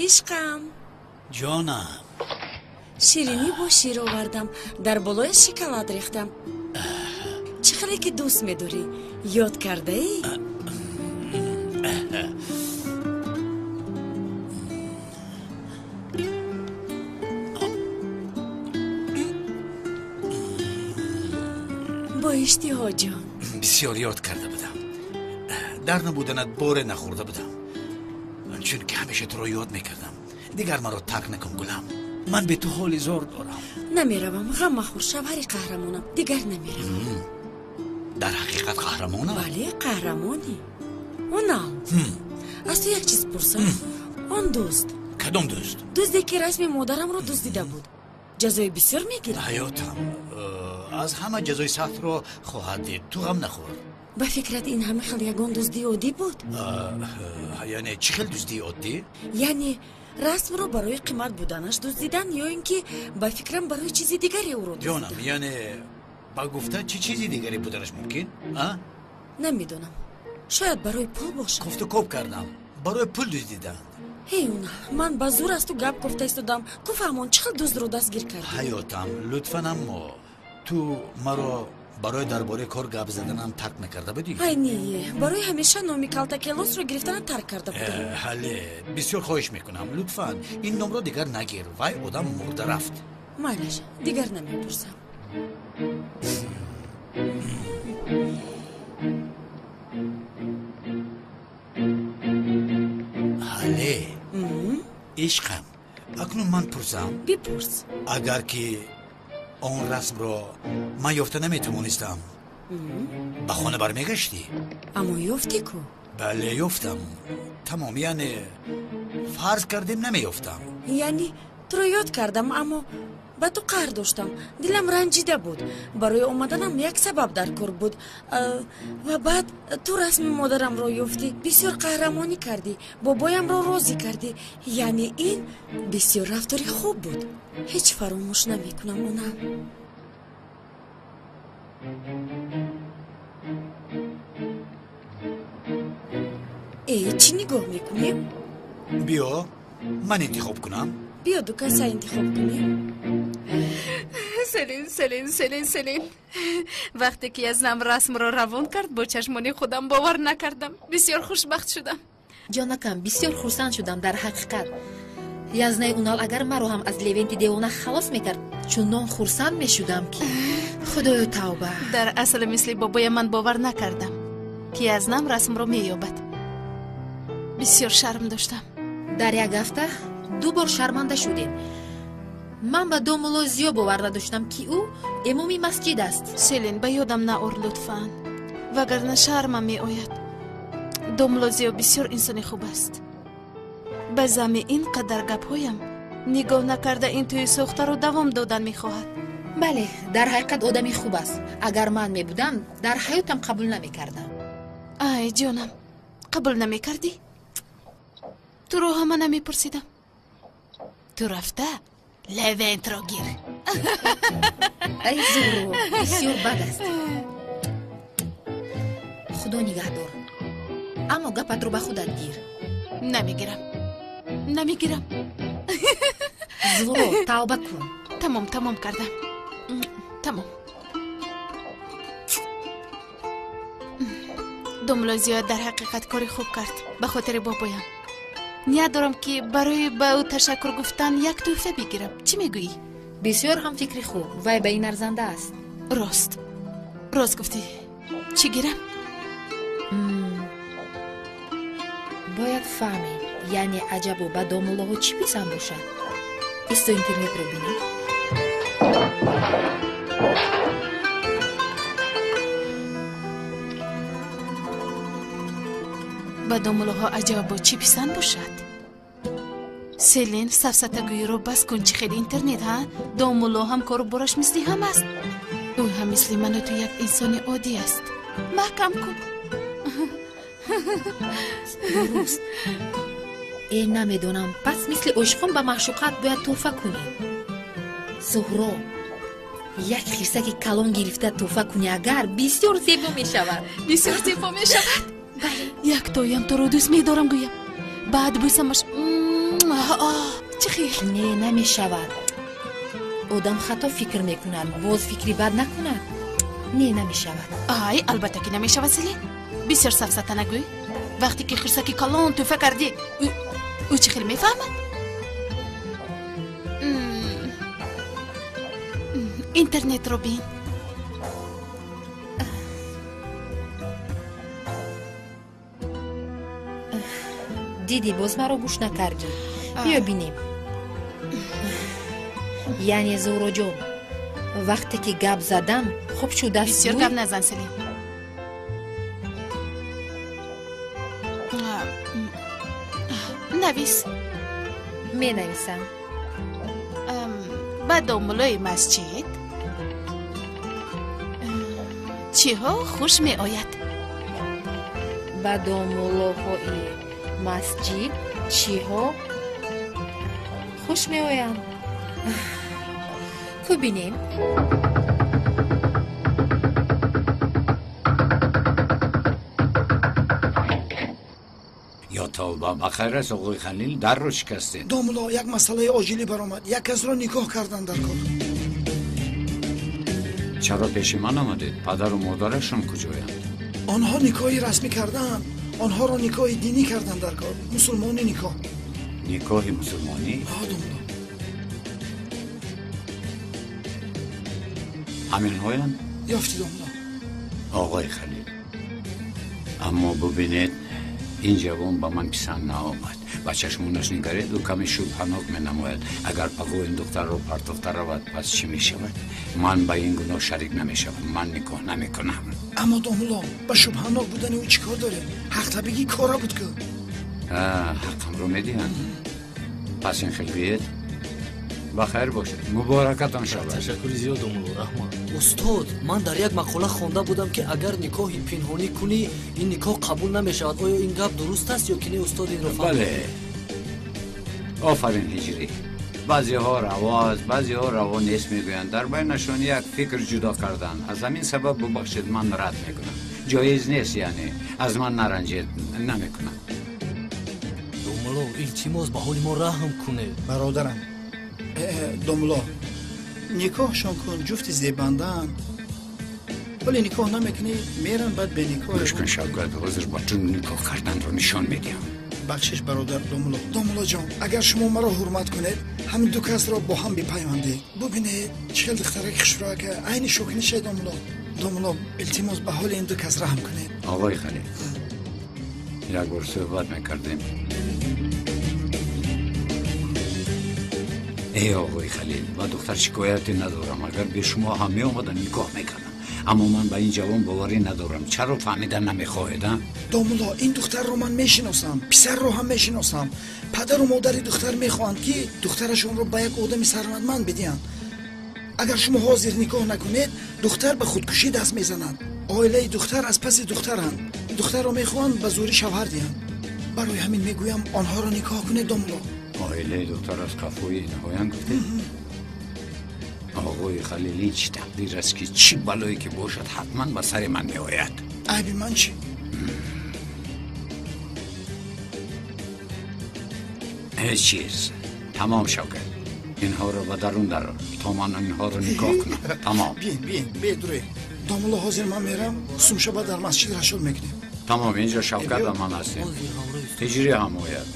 Ишқам. Ҷонам. Ширинӣ бо шир овардам, дар болои шоколад рехтам. Чӣ хеле ки дӯст медорӣ, ёд кардаӣ? Бо иштиҳо, ҷон. Бисёр ёд карда будам. Дар набуданат боре нахӯрда будам, чунки ҳамеша туро ёд мекардам. Дигар маро тарк накун, гулам. Ман бе ту ҳоли зор дорам. Намеравам, ғам махӯр, шавҳари қаҳрамонам. Дигар намеравам. Дар ҳақиқат қаҳрамонам? Бале, қаҳрамонӣ. Унал, аз ту як чиз пурсам. Он дӯст. Кадом дӯст? Дӯзде ки расми модарамро дуздида буд. Ҷазои бисёр мегирад? Ҳаётам аз ҳама ҷазои сахтро хоҳад дид. Ту ғам нахӯр. Ба фикрат ин ҳама хел ягон дуздии оддӣ буд? Яъне чӣ хел дуздии оддӣ? Яъне расмро барои қимат буданаш дуздидан ё ин ки ба фикрам барои чизи дигаре ӯро дуздидан? Ҷонам, яъне ба гуфта чӣ чизи дигаре буданаш мумкин? Намедонам, шояд барои пул бошад. Кофтукоб кардам, барои пул дуздиданд. Ҳей, Унал, ман ба зур аз ту гап гуфта истодам. Ку фаҳмон, чӣ хел дуздро дастгир кардӣ? Ҳаётам, лутфан, аммо ту маро барои дар бораи кор гап заданам тарк накарда будӣ? Ай не, барои ҳамеша номи Калтакелосро гирифтана тарк карда будам. Ҳале, бисёр хоҳиш мекунам, лутфан ин номро дигар нагир. Вай одам мурда рафт. Майлаш, дигар намепурсам. Ҳале, ишқам, акнун ман пурсам? Бипурс. Агар ки он расмро ман ёфта наметавонистам, ба хона бармегаштӣ? Аммо ёфтӣ ку? Бале, ёфтам. Тамом, яъне фарз кардем намеёфтам. Яъне туро ёд кардам, аммо ба ту қаҳр доштам. Дилам ранҷида буд. Барои омаданам як сабаб дар кор буд. Ва баъд ту расми модарамро ёфтӣ, бисёр қаҳрамонӣ кардӣ, бобоямро розӣ кардӣ. Яъне ин бисёр рафтори хуб буд. Ҳеҷ фаромӯш намекунам, Унал. Э, чӣ нигоҳ мекунем? Биё, ман интихоб кунам. Биё, ду каса интихоб кунем. Селин, Селин, Селин, Селин, вақте ки Язнам расмро равон кард, бо чашмони худам бовар накардам. Бисёр хушбахт шудам. Ҷонакам, бисёр хурсанд шудам. Дар ҳақиқат Язнаи Унал агар маро ҳам аз Левенти девона халос мекард, чунон хурсанд мешудам ки худоё тавба. Дар асл мисли бобоя ман бовар накардам, ки Язнам расмро меёбад. Бисёр шарм доштам. Дар як ҳафта ду бор шарманда шудем. Ман ба домулло Зиё бовар надоштам, ки ӯ имоми масҷид аст. Селин, ба ёдам наор лутфан, вагарна шармам меояд. Домулло Зиё бисёр инсони хуб аст. Ба зами ин қадар гапҳоям нигоҳ накарда ин тӯи сохтаро давом додан мехоҳад. Бале, дар ҳақиқат одами хуб аст. Агар ман мебудам, дар ҳаётам қабул намекардам. Ай ҷонам, қабул намекардӣ? Туро ҳама намепурсидам. Ту рафта Левентро гир. Ай Зуҳро, бисёр бад аст. Худо нигаҳдор, аммо гапатро ба худат гир. Намегирам, намегирам. Зуҳро, тавба кун. Тамом, тамом кардам, тамом. Домулло Зиёд дар ҳақиқат кори хуб кард ба хотири бобоям. Ният дорам, ки барои ба ӯ ташаккур гуфтан як тӯҳфа бигирам. Чӣ мегӯӣ? Бисёр ҳам фикри хуб, вай ба ин арзанда аст. Рост, рост гуфтӣ. Чӣ гирам? Бояд фаҳмем, яъне аҷабо ба домуллоҳо чӣ писанд бошад. Исто, интернетро бинем. Ба домулоҳо аҷабо чӣ писанд бошад? Селин, сафсатагӯиро бас кун. Чӣ хел интернет, ҳа? Домулло ҳам кору бораш мисли ҳам аст. Ӯ ҳам мисли ману ту як инсони оддӣ аст. Маҳкам кун. Дуруст. Э, намедонам, пас мисли ошиқон ба маъшуқат бояд тӯҳфа кунӣ. Зуҳро, як хирсаки калон гирифта тӯҳфа кунӣ, агар бисёр зебо мешавад. Бисёр зебо мешавад. Бале. Яктоям туро дӯст медорам гӯям, баъд бӯсамаш. Чӣ хел? Не, намешавад. Одам хато фикр мекунад, боз фикри бад накунад. Не, намешавад. Ай, албатта ки намешавад, Селин. Бисёр сафсата нагӯй. Вақте ки хирсаки калон тӯҳфа кардӣ, ӯ чӣ хел мефаҳмад? Интернетро бин. Дидӣ, боз маро гӯш накардӣ. Биё бинем. Яъне, Зуҳроҷон, вақте ки гап задам, хуб шудааст. Бисёр гап назан, Селин. Навис. Менависам. Ба домулои масҷид чиҳо хуш меояд? Ба домулоҳои масҷид чиҳо хуш меоянд? Ку бинем. Ё тавба, ба хайр аст, оғои Халил, дарро шикастед. Домуло, як масъалаи оҷилӣ баромад. Як касро никоҳ кардан дар кор. Чаро пеши ман омадед? Падару модарашон куҷоянд? Онҳо никоҳи расмӣ кардаанд. Онҳоро никоҳи динӣ кардан дар кор, мусулмонӣ никоҳ. Никоҳи мусулмонӣ? Ҳа, домуло. Ҳаминҳоянд? Ёфтӣ, домуло. Оғои Халил, аммо бубинед, ин ҷавон ба ман писанд наомад. Ба чашмонаш нигаред, ӯ каме шубҳанок менамояд. Агар пагоҳ ин духтарро партофта равад, пас чӣ мешавад? Ман ба ин гуноҳ шарик намешавам, ман никоҳ намекунам. Аммо домуло, ба шубҳанок будани ӯ чӣ кор доред? Ҳақтабигӣ кора буд ку. Ҳаққамро медиҳанд. Пас ин хел биед. Ба хайр бошед, муборакатон шавад. Ташаккури зиёд, домулло, раҳмат. Устод, ман дар як мақола хонда будам, ки агар никоҳи пинҳонӣ кунӣ, ин никоҳ қабул намешавад. Оё ин гап дуруст аст ё ки не, устод? Инро фаҳм. Бале, офарин, Ҳиҷрӣ. Баъзеҳо раво аст, баъзеҳо раво нест мегӯянд. Дар байнашон як фикр ҷудо карданд. Аз ҳамин сабаб, бубахшед, ман рад мекунам. Ҷоиз нест, яъне аз ман наранҷед, намекунам. Домулло, илтимос, ба ҳоли мо раҳм кунед. Бародарам, домулло, никоҳшон кун, ҷуфти зебандаанд. Вале никоҳ намекунӣ, меран, баъд беникоҳ. Гӯш кун, Шавкат, ҳозир ба ту никоҳ карданро нишон медиҳам. Бахшиш, бародар домулло. Домуллоҷон, агар шумо маро ҳурмат кунед, ҳамин ду касро бо ҳам бипайвандед. Бубинед, чӣ хел духтараки хушрӯака, айни шокинише, домулло. Домулло, илтимос, ба ҳоли ин ду кас раҳм кунед. Оғои Халил, як бор суҳбат мекардем. Эй оғои Халил, ба духтар шикояте надорам. Агар бе шумо ҳам меомадам, никоҳ мекардам. Аммо ман ба ин ҷавон боварӣ надорам. Чаро фаҳмида намехоҳед, а? Домулло, ин духтарро ман мешиносам, писарро ҳам мешиносам. Падару модари духтар мехоҳанд, ки духтарашонро ба як одами сарватманд бидиҳанд. Агар шумо ҳозир никоҳ накунед, духтар ба худкушӣ даст мезанад. Оилаи духтар аз паси духтаранд. Духтарро мехоҳанд ба зӯрӣ шавҳар диҳанд. Барои ҳамин мегӯям, онҳоро никоҳ кунед, домулло. Оилаи духтар аз қафои инҳоянд, гуфтед? Оғои Халил, ин чӣ тақдир аст, ки чӣ балое ки бошад, ҳатман ба сари ман меояд. Айби ман чӣ? Ҳеҷ чиз. Тамом, Шавкат, инҳоро ба дарун дарор, то ман инҳоро никоҳ кунам. Тамом. Биен, биен, бедуред, домулло. Ҳозир ман мерам, сумшаба дар масҷид рашол мекунем. Тамом, инҷо Шавкат ва ман ҳастем. Ҳиҷрӣ ҳам ояд,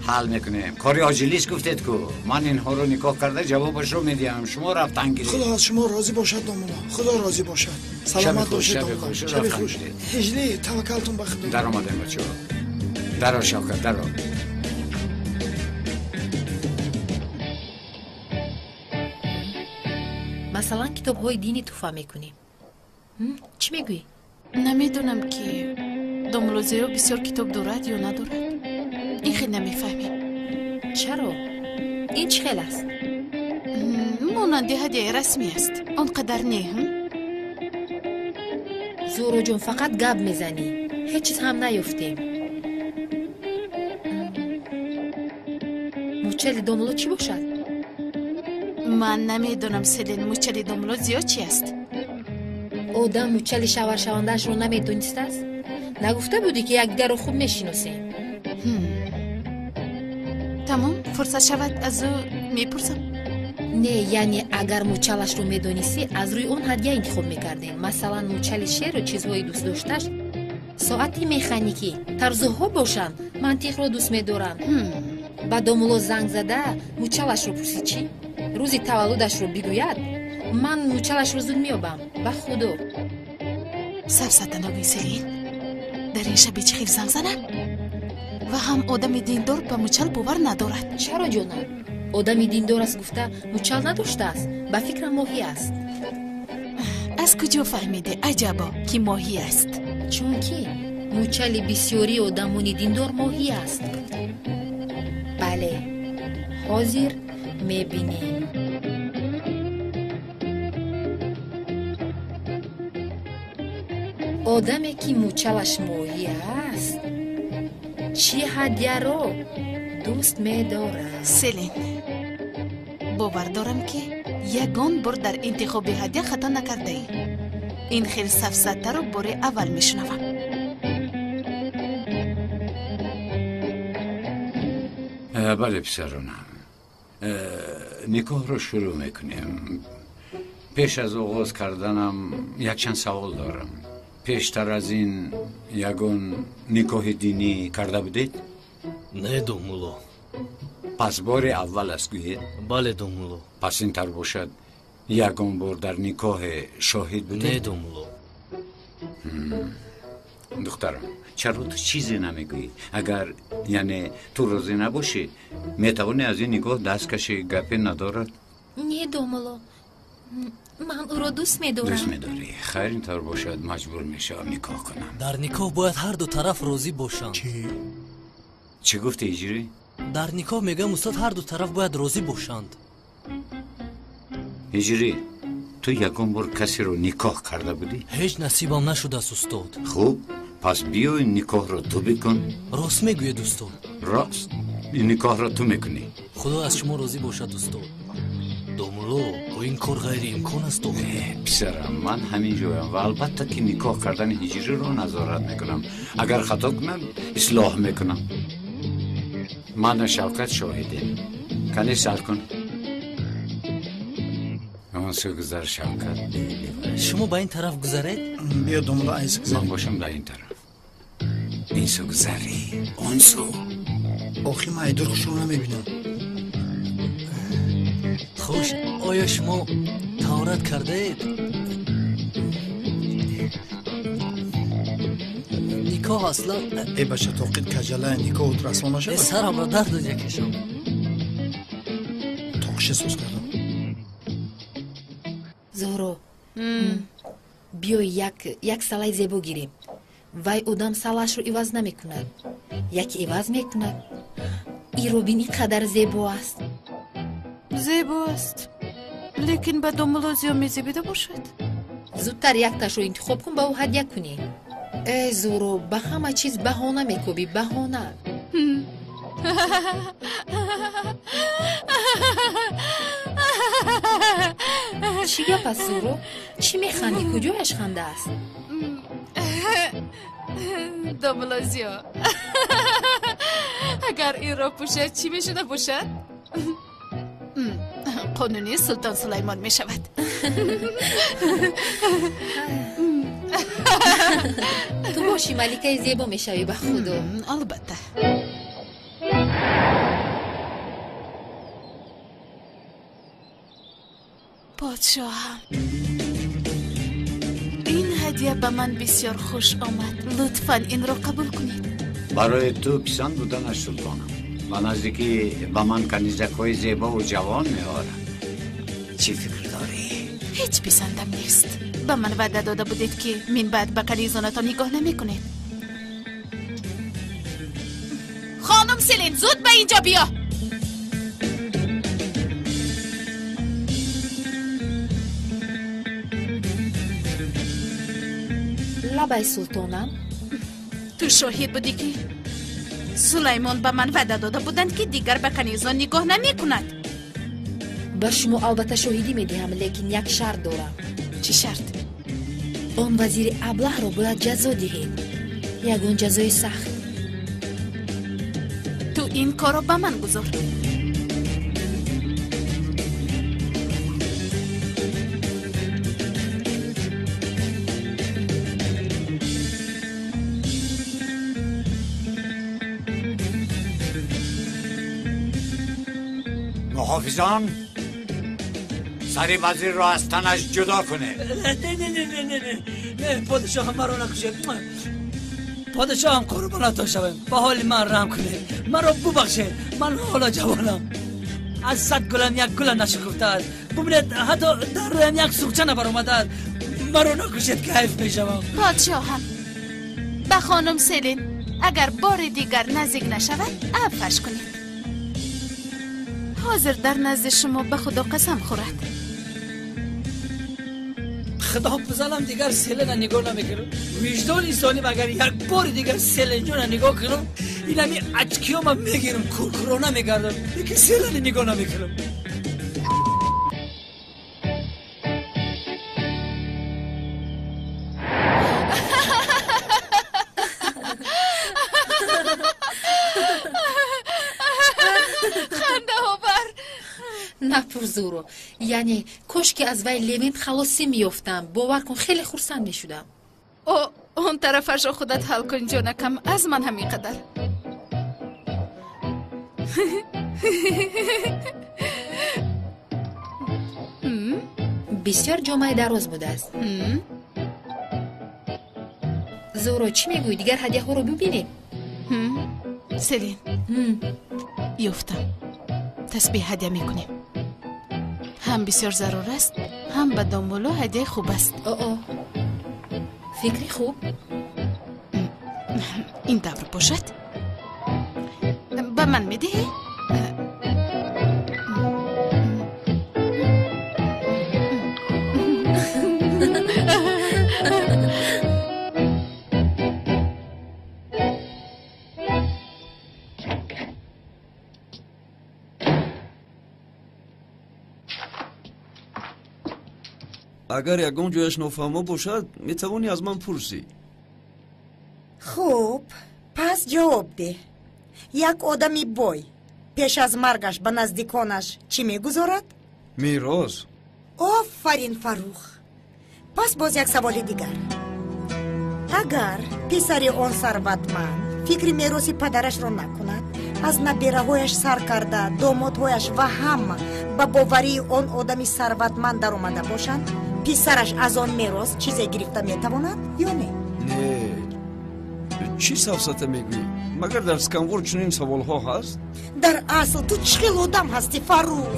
ҳал мекунем. Кори оҷилист гуфтед ку. Ман инҳоро никоҳ карда ҷавобашро медиҳам, шумо рафтан гиред. Худо аз шумо розӣ бошад, домулло, худо розӣ бошад. Саломат бошед, домулло, шаби хуш. Ҳиҷрӣ, таваккалтон ба худо. Даромадем, бачаҳо. Даро, Шавкат, даро. Масалан, китобҳои динӣ тӯҳфа мекунем. Чӣ мегӯӣ? Намедонам, ки Домулло Зиё бисёр китоб дорад ё надорад? Ин хел намефаҳмем. Чаро? Ин чӣ хел аст? Монанди ҳадияи расмӣ аст. Он қадар не. Зуҳроҷон, фақат гап мезанӣ. Ҳеҷ чиз ҳам наёфтем. Мучали домулло чӣ бошад? Ман намедонам, Селин, мучали домулло Зиё чи аст? Одам мучали шавҳаршавандаашро намедонистааст? Нагуфта будӣ, ки якдигарро хуб мешиносем? Тамом, фурсат шавад, аз ӯ мепурсам. Не, яъне агар мучалашро медонистӣ, аз рӯи он ҳадя интихоб мекардем. Масалан, мучали шеру чизҳои дӯстдошташ соати механикӣ, тарзуҳо бошанд, мантиқро дӯст медоранд. Ба домулло занг зада мучалашро пурсӣ чӣ? Рӯзи таваллудашро бигӯяд, ман мучалашро зуд меёбам. Ба худо. Сафсата нагӯй, Селин. Дар ин шаби чӣ хел занг занам? Ва ҳам одами диндор ба мучал бовар надорад. Чаро, ҷонам? Одами диндор аст гуфта мучал надоштааст? Ба фикрам моҳӣ аст. Аз куҷо фаҳмидӣ, аҷабо, ки моҳӣ аст? Чунки мучали бисёрии одамони диндор моҳӣ аст. Бале, ҳозир мебинем. Одаме ки мучалаш моҳӣ аст, чӣ ҳадяро дӯст медорад? Селин, бовар дорам, ки ягон бор дар интихоби ҳадя хато накардаӣ. Ин хел сафсатаро бори аввал мешунавам. Бале, писаронам, никоҳро шурӯъ мекунем. Пеш аз оғоз карданам якчанд савол дорам. Пештар аз ин ягон никоҳи динӣ карда будед? Не, домулло. Пас бори аввал аст, гӯед? Бале, домулло. Пас ин тар бошад, ягон бор дар никоҳе шоҳид будед? Не, домулло. Духтарам, чаро ту чизе намегӯӣ? Агар яъне ту розӣ набошӣ, метавонӣ аз ин никоҳ даст кашӣ, гапе надорад. Не, домулло, ман ӯро дӯст медорам. Дӯст медорӣ? Хайр, ин тавр бошад, маҷбур мешавам никоҳ кунам. Дар никоҳ бояд ҳар ду тараф розӣ бошанд. Чӣ гуфти, Ҳиҷрӣ? Дар никоҳ мегӯям, устод, ҳар ду тараф бояд розӣ бошанд. Ҳиҷрӣ, ту ягон бор касеро никоҳ карда будӣ? Ҳеҷ насибам нашудааст, устод. Хуб, пас биё ин никоҳро ту бикун. Рост мегӯед, устод? Рост, ин никоҳро ту мекунӣ. Худо аз шумо розӣ бошад, устод. Домулло, ин кор ғайриимкон аст. Писарам, ман ҳамин ҷоям ва албатта ки никоҳ кардани ҳиҷриро назорат мекунам. Агар хато кунам, ислоҳ мекунам. Ману Шавкат шоҳидем. Кани сар кун. Он сӯ гузар, Шавкат. Шумо ба ин тараф гузаред? Биё, домулло, айс гузар. Ман бошам дар ин тараф. Ин сӯ гузарӣ, он сӯ. Охи ман айдур хушро намебинам. Хуш, оё шумо таҳорат кардаед? Никоҳ аслан. Э бача, тоқит каҷала, никоҳут расво нашавад? Сарамро дард дод якешам. Тоқиша соз кардам. Зуҳро, биё як салаи зебо гирем. Вай одам салаашро иваз намекунад, яке иваз мекунад. Иро бин, ин қадар зебо аст. Зебо аст, лекин ба домулло Зиё мезебида бошад. Зудтар якташро интихоб кун, ба ӯ ҳадя кунӣ. Э Зуҳро, ба ҳама чиз баҳона мекобӣ, баҳона. Чӣ гап аст, Зуҳро? Чӣ механдӣ? Куҷояш ханда аст? Домулло Зиё, агар инро пӯшад, чӣ мешуда бошад? Қонунӣ Султон Сулаймон мешавад. Ту бошӣ маликаи зебо мешавӣ, ба худо. Албатта. Подшоҳам, ин ҳадя ба ман бисёр хуш омад. Лутфан инро қабул кунед. Барои ту писанд буданаш, султонам. Ба наздикӣ ба ман канизакҳои зебову ҷавон меорад. Чӣ фикр дорӣ? Ҳеҷ писандам нест. Ба ман ваъда дода будед, ки минбаъд ба канизонатон нигоҳ намекунед. Селин, зуд ба инҷо биё. Лабай, султонам. Ту шоҳид будӣ, ки Сулаймон ба ман ваъда дода буданд, ки дигар ба канизон нигоҳ намекунад. Ба шумо албатта шоҳидӣ медиҳам, лекин як шарт дорам. Чӣ шарт? Он вазири аблаҳро бояд ҷазо диҳед, ягон ҷазои сахт. Ту ин корро ба ман гузор. Муҳофизон, сари вазирро аз танаш ҷудо кунед. Не, не, не, не, не, не, не, подшоҳам, маро накушед. Подшоҳам, қурбонатон шавем, ба ҳоли ман раҳм кунед, маро бубахшед. Ман ҳоло ҷавонам, аз 100 гулам як гулам нашукуфтааст. Бубинед, ҳатто дар рӯям як суғча набаромадааст. Маро накушед, кайф мешавам. Подшоҳам, ба хонум Селин агар бори дигар наздик нашавад, афваш кунед. Ҳозир дар назди шумо ба Худо қасам хӯрад. Худо бизанам, дигар Селина нигоҳ намекунам. Виҷдони инсоним, агар як бори дигар Селинҷона нигоҳ кунам, инами ачкиёма мегирам, куркурона мегардам, лекин Селина нигоҳ намекунам. Напурзуро, яъне кош ки аз вай Левент халосӣ меёфтам. Бовар кун, хеле хурсанд мешудам. О, он тарафашро худат ҳал кун, ҷонакам, аз ман ҳамин қадар. Бисёр ҷомаи дароз будааст. Зуро, чӣ мегӯӣ, дигар ҳадяҳоро бибинем? Селин, ёфтам. Тасбеҳ ҳадя мекунем. Ҳам бисёр зарур аст, ҳам ба домулло ҳадяи хуб аст. О, фикри хуб. Ин тавр бошад, ба ман медиҳӣ? Агар ягон ҷояш нофаҳмо бошад, метавонӣ аз ман пурсӣ. Хуб, пас ҷавоб деҳ. Як одами бой пеш аз маргаш ба наздиконаш чӣ мегузорад? Мерос. Офарин, Фаррух. Пас боз як саволи дигар. Агар писари он сарватманд фикри мероси падарашро накунад, аз набираҳояш сар карда, домодҳояш ва ҳама ба боварии он одами сарватманд даромада бошанд, писараш аз он мерос чизе гирифта метавонад ё не? Не, чӣ сафсата мегӯӣ? Магар дар сканвор чунин саволҳо ҳаст? Дар асл ту чӣ хел одам ҳастӣ, Фаррух?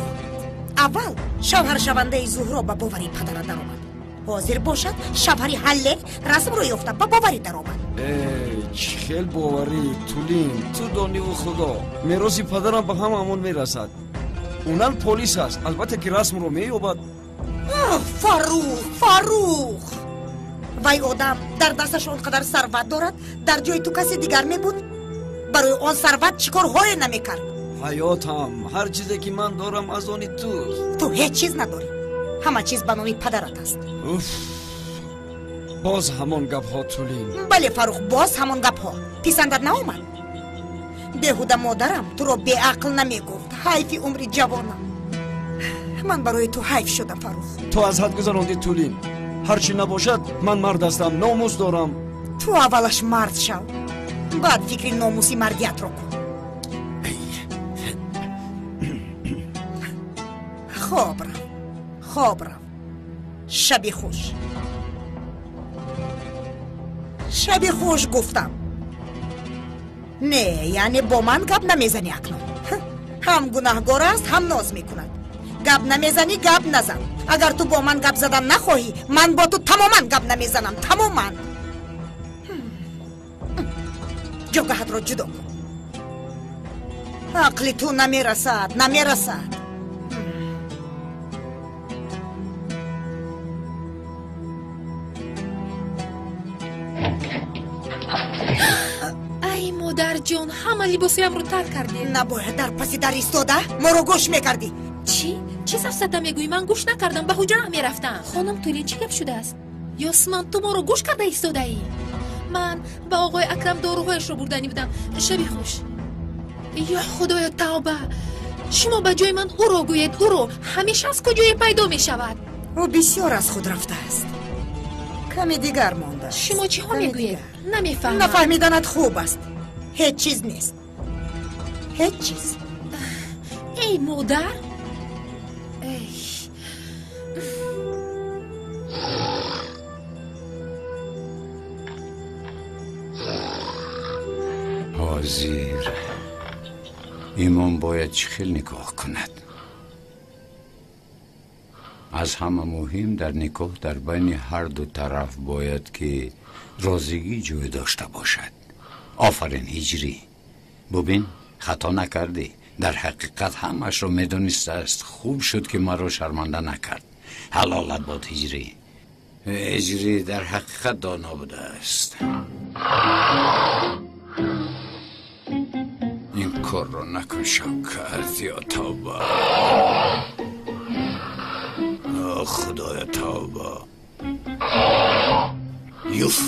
Аввал шавҳаршавандаи Зуҳро ба бовари падара даромад, ҳозир бошад шавҳари Ҳалле расмро ёфта ба боварӣ даромад. Эй, чӣ хел боварӣ, Тулин? Ту дониву Худо, мероси падарам ба ҳамаамон мерасад. Унал полис аст, албатта ки расмро меёбад. Фаррух, Фаррух, вай одам дар дасташ он қадар сарват дорад, дар ҷои ту касе дигар мебуд, барои он сарват чӣ корҳое намекард? Ҳаётам, ҳар чизе ки ман дорам аз они туст. Ту ҳеҷ чиз надорӣ, ҳама чиз ба номи падарат аст. Уф, боз ҳамон гапҳо, Тулин. Бале, Фаррух, боз ҳамон гапҳо. Писандат наомад? Беҳуда модарам туро беақл намегуфт. Ҳайфи умри ҷавонам. Ман барои ту ҳайф шудам, Фаррух. Ту аз ҳад гузарондӣ, Тулин. Ҳар чӣ набошад, ман мард ҳастам, номус дорам. Ту аввалаш мард шав, баъд фикри номуси мардиятро кун. Хоб рав, хоб рав. Шаби хуш. Шаби хуш гуфтам. Не, яъне бо ман гап намезанӣ акнун. Ҳам гунаҳгор аст, ҳам ноз мекунад. Гап намезанӣ, гап назан. Агар ту бо ман гап задан нахоҳӣ, ман бо ту тамоман гап намезанам, тамоман. Ҷогаҳатро ҷудо кун. Ақли ту намерасад, намерасад. Ай, модарҷон, ҳама либосоямро тар кардед. Набояд дар паси дар истода моро гӯш мекардӣ. Чӣ? Чӣ сафсата мегӯӣ? Ман гӯш накардам, ба ҳуҷраам мерафтам. Хонум Тулин, чӣ гап шудааст? Ёсман, ту моро гӯш карда истодаӣ? Ман ба оғои Акрам доруҳояшро бурданӣ будам. Шаби хуш. Ё худоё, тавба! Шумо ба ҷои ман ӯро гӯед, ӯро. Ҳамеша аз куҷое пайдо мешавад. Ӯ бисёр аз худ рафтааст. Каме дигар мондааст. Шумо чиҳо мегӯед? Намефаҳмам. Нафаҳмиданат хуб аст. Ҳеҷ чиз нест. Ҳеҷ чиз. Эй модар! Эй! Ҳозир имом бояд чӣ хел никоҳ кунад? Аз ҳама муҳим дар никоҳ дар байни ҳар ду тараф бояд ки розигӣ ҷой дошта бошад. Офарин, ҳиҷрӣ. Бубин, хато накардӣ. Дар ҳақиқат ҳамаашро медонистааст. Хуб шуд ки маро шарманда накард. Ҳалолат бод, ҳиҷрӣ. Ҳиҷрӣ дар ҳақиқат доно будааст. Ин корро накун, Шавкат, ё тавба. Худоя, тавба. Юф!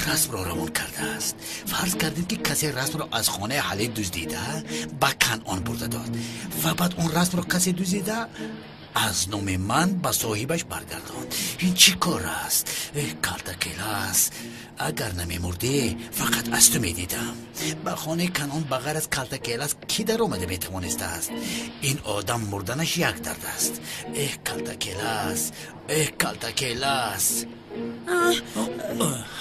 Расмро равон кардааст. Фарз кардем ки касе расмро аз хонаи Ҳалӣ дуздида ба Канъон бурда дод ва баъд он расмро касе дуздида аз номи ман ба соҳибаш баргардонд. Ин чӣ кор аст? Эҳ, Калтакелас, агар намемурдӣ фақат аз ту медидам. Ба хонаи Канъон ба ғайр аз Калтакелас кӣ даромада метавонистааст? Ин одам мурданаш як дард аст. Эҳ, Калтакелас, эҳ, Калтакелас.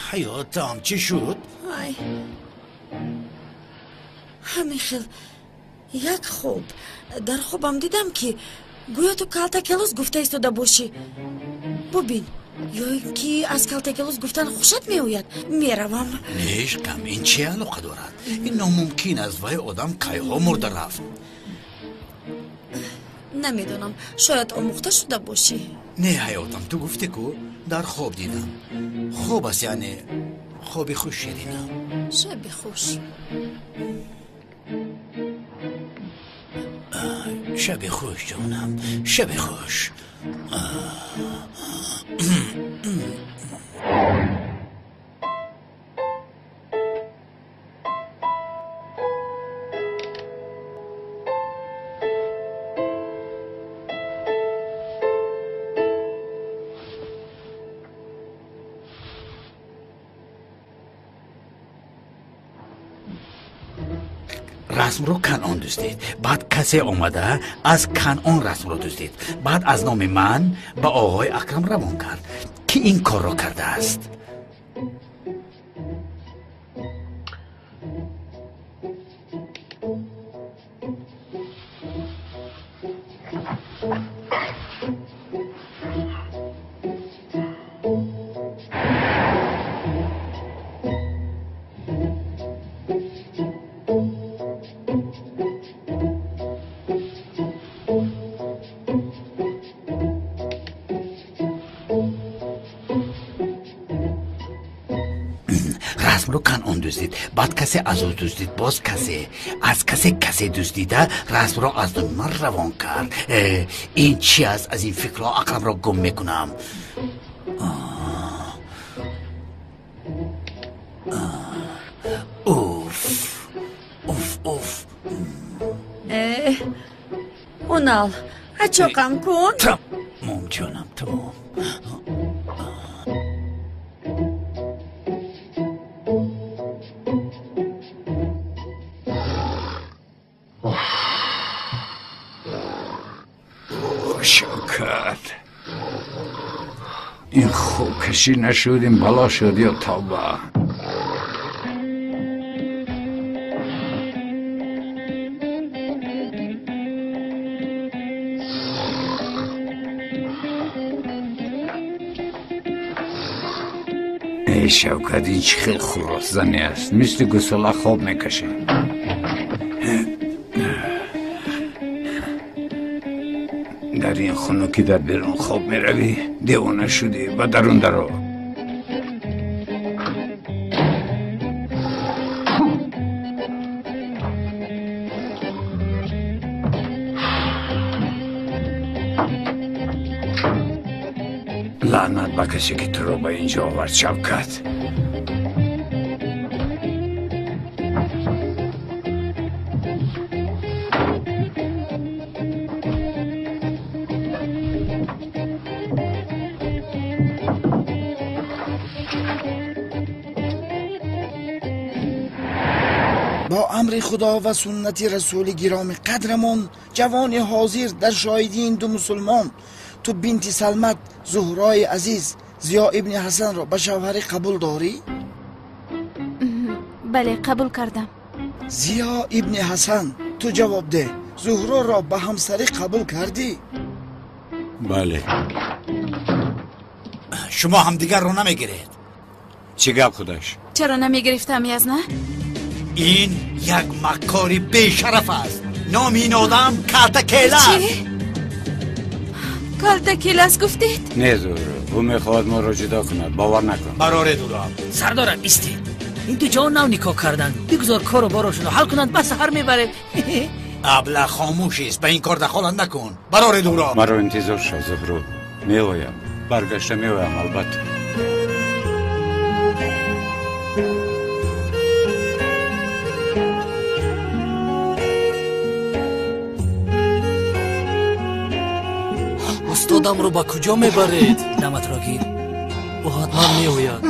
Ҳаётам, чӣ шуд? Ай, ҳамин хел як хоб. Дар хобам дидам ки гӯё ту Калтакелос гуфта истода бошӣ. Бубин, ё ин ки аз Калтакелос гуфтан хушат меояд. Меравам. Нешкам, ин чӣ алоқа дорад? Ин номумкин аст. Вай одам кайҳо мурда рафт. Намедонам, шояд омӯхта шуда бошӣ. Не, ҳаётам, ту гуфтӣ ку дар хоб дидам. Хоб аст, яъне хоби хуш, ширинам. Шаби хуш. Шаби хуш, ҷонам, шаби хуш. Расмро Канъон дуздид. Баъд касе омада аз Канъон расмро дуздид. Баъд аз номи ман ба оғои Акрам равон кард. Ки ин корро кардааст? Расмро Канъон дуздид. Баъд касе аз ӯ дуздид. Боз касе аз касе касе дуздида расмро аз номи ман равон кард. Ин чӣ аст? Аз ин фикрҳо ақламро гум мекунам. Уф, уф, уф. Унал, ачоқам кун. Тамом, ҷонам, тамом. Кашӣ нашудим, бало шуд, ё тавба. Эй Шавкат, ин чӣ хел хуросзанӣ аст, мисли гусола хоб мекашад. Дар ин хунукӣ дар берун хоб меравӣ, девона шудӣ, ба дарун даро. Лаънат ба касе ки туро ба инҷо овард, Шавкат. Бо амри Худо ва суннати расули гироми қадрамон, ҷавони ҳозир дар шоҳидии ин ду мусулмон, ту бинти Салмат Зуҳрои азиз Зиё ибни Ҳасанро ба шавҳарӣ қабул дорӣ? Бале, қабул кардам. Зиё ибни Ҳасан, ту ҷавоб деҳ, Зуҳроро ба ҳамсарӣ қабул кардӣ? Бале. Шумо ҳамдигарро намегиред. Чӣ гап худаш? Чаро намегирифтам, язна? Ин як маккори бешараф аст. Номи ин одам Калтакела аст. Чӣ? Калтакелас гуфтед? Не, Зуҳро, ӯ мехоҳад моро ҷудо кунад, бовар накун. Бароред ӯро. Сардорам, истед. Ин ду ҷавон нав никоҳ карданд. Бигузор кору борошонро ҳал кунанд, ба саҳар мебарем. Абла хомӯш аст, ба ин кор дахолат накун. Бароред ӯро. Маро интизор шав, Зуҳро. Меоям, баргашта меоям, албатта. Устодамро ба куҷо мебаред? Даматро гир. Ӯ ҳатман меояд.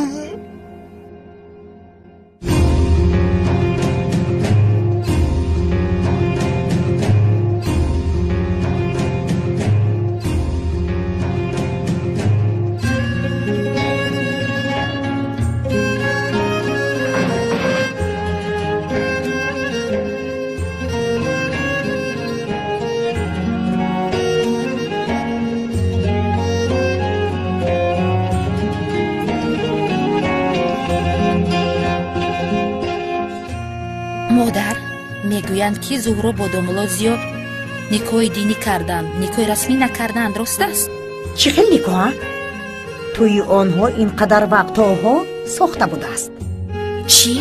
Модар, мегӯянд ки Зуҳро бо домулло Зиё никоҳи динӣ карданд, никоҳи расмӣ накарданд, рост аст? Чӣ хел никоҳа? Тӯи онҳо ин қадар вақтҳо сохта будааст. Чӣ?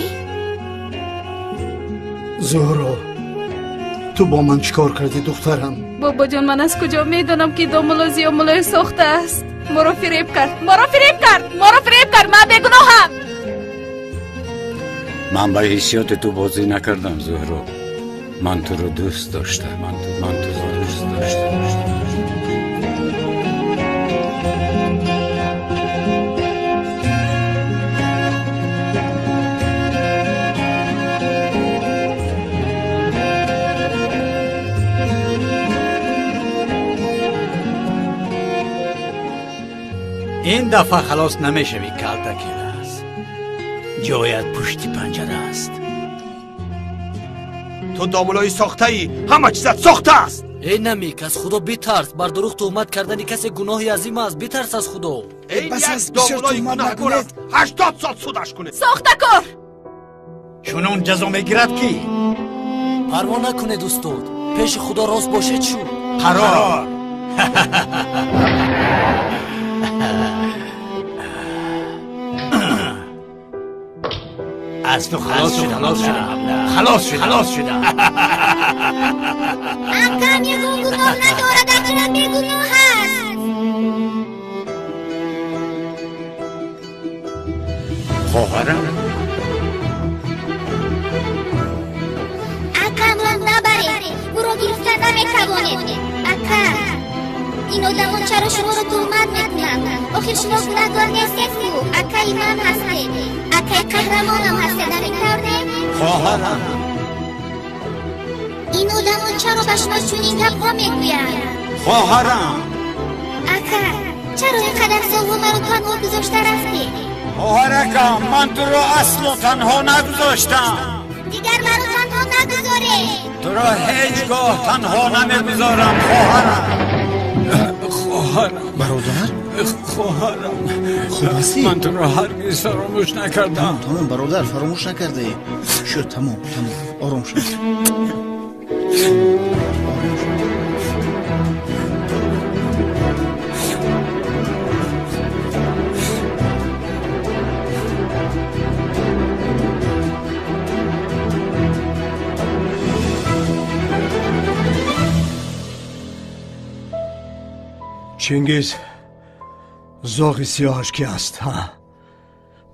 Зуҳро, ту бо ман чӣ кор кардӣ, духтарам? Бобоҷон, ман аз куҷо медонам ки домулло Зиё муллои сохта аст? Моро фиреб кард, моро фиреб кард, моро фиреб кард, ман бегуноҳам. Ман ба ҳиссиёти ту бозӣ накардам, Зуҳро. Ман туро дӯст доштам, ман туро дӯст доштам. Ин дафъа халос намешавӣ, Калтакелас. Ҷоят пушти панҷара аст. Ту домулои сохтаӣ, ҳама чизат сохта аст. Эй намик, аз Худо битарс. Бар дурӯғ туҳмат кардани касе гуноҳи азим аст. Битарс аз Худо. Ин як домулои гунаҳкор аст. 80 сол судаш кунед. Сохтакор! Чунон ҷазо мегирад ки парво накунед, устод. Пеши Худо рост бошед шу. Қарор. Аз ту халос шудам, халос шудам, халос шудам. Акам ягон гуноҳ надорад, акам бегуноҳ аст. Хоҳарам, акамро набаред, ӯро гирифта наметавонед. Ака, ин одамон чаро шуморо туҳмат мекунанд? Охир шумо гунаҳкор нестед ку. Акаи ман ҳастед, акаи қаҳрамонам ҳастед, ҳамин тавр не? Хоҳарам, ин одамон чаро ба шумо чунин гапҳо мегӯянд? Хоҳарам, Ака, Чаро ин қадар солҳо маро танҳо гузошта рафтӣ? Хоҳаракам, ман туро асло танҳо нагузоштам. Дигар маро танҳо нагузоред. Туро ҳеҷ гоҳ танҳо намегузорам, хоҳарам. Хоҳарам. Бародар? Хоҳарам. Хуб ҳастӣ? Ман туро ҳаргиз фаромӯш накардам. Тамом, бародар, фаромӯш накардаӣ. Шуд, тамом, тамом. Ором шав. Ором шав. Чингиз, зоғи сиёҳаш ки аст, ҳа?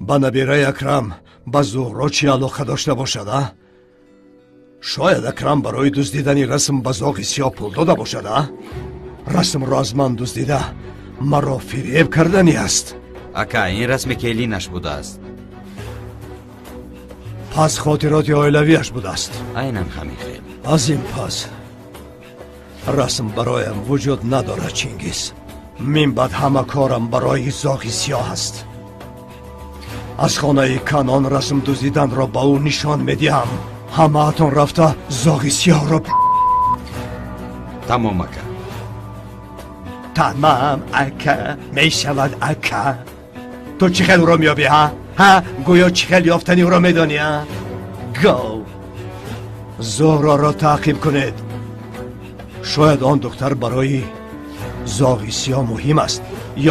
Ба набираи Акрам, ба Зуҳро чӣ алоқа дошта бошад, а? Шояд Акрам барои дуздидани расм ба зоғи сиёҳ пул дода бошад, а? Расмро аз ман дуздида, маро фиреб кардани аст. Ака, ин расми келинаш будааст. Пас хотироти оилавиаш будааст. Айнан ҳамин хел. Аз ин пас расм бароям вуҷуд надорад, Чингиз. Мин баъд ҳама корам барои зоғи сиёҳ аст. Аз хонаи Канон расм дуздиданро ба ӯ нишон медиҳам. Ҳамаатон рафта зоғи сиёҳро. Тамом, ака. Тамом, ака, мешавад, ака. Ту чӣ хел ӯро меёбӣ, ҳа? Ҳа, гӯё чӣ хел ёфтани ӯро медонӣ, ҳа? Гов. Зуҳроро таъқиб кунед. Шояд он духтар барои зоғи сиёҳ муҳим аст,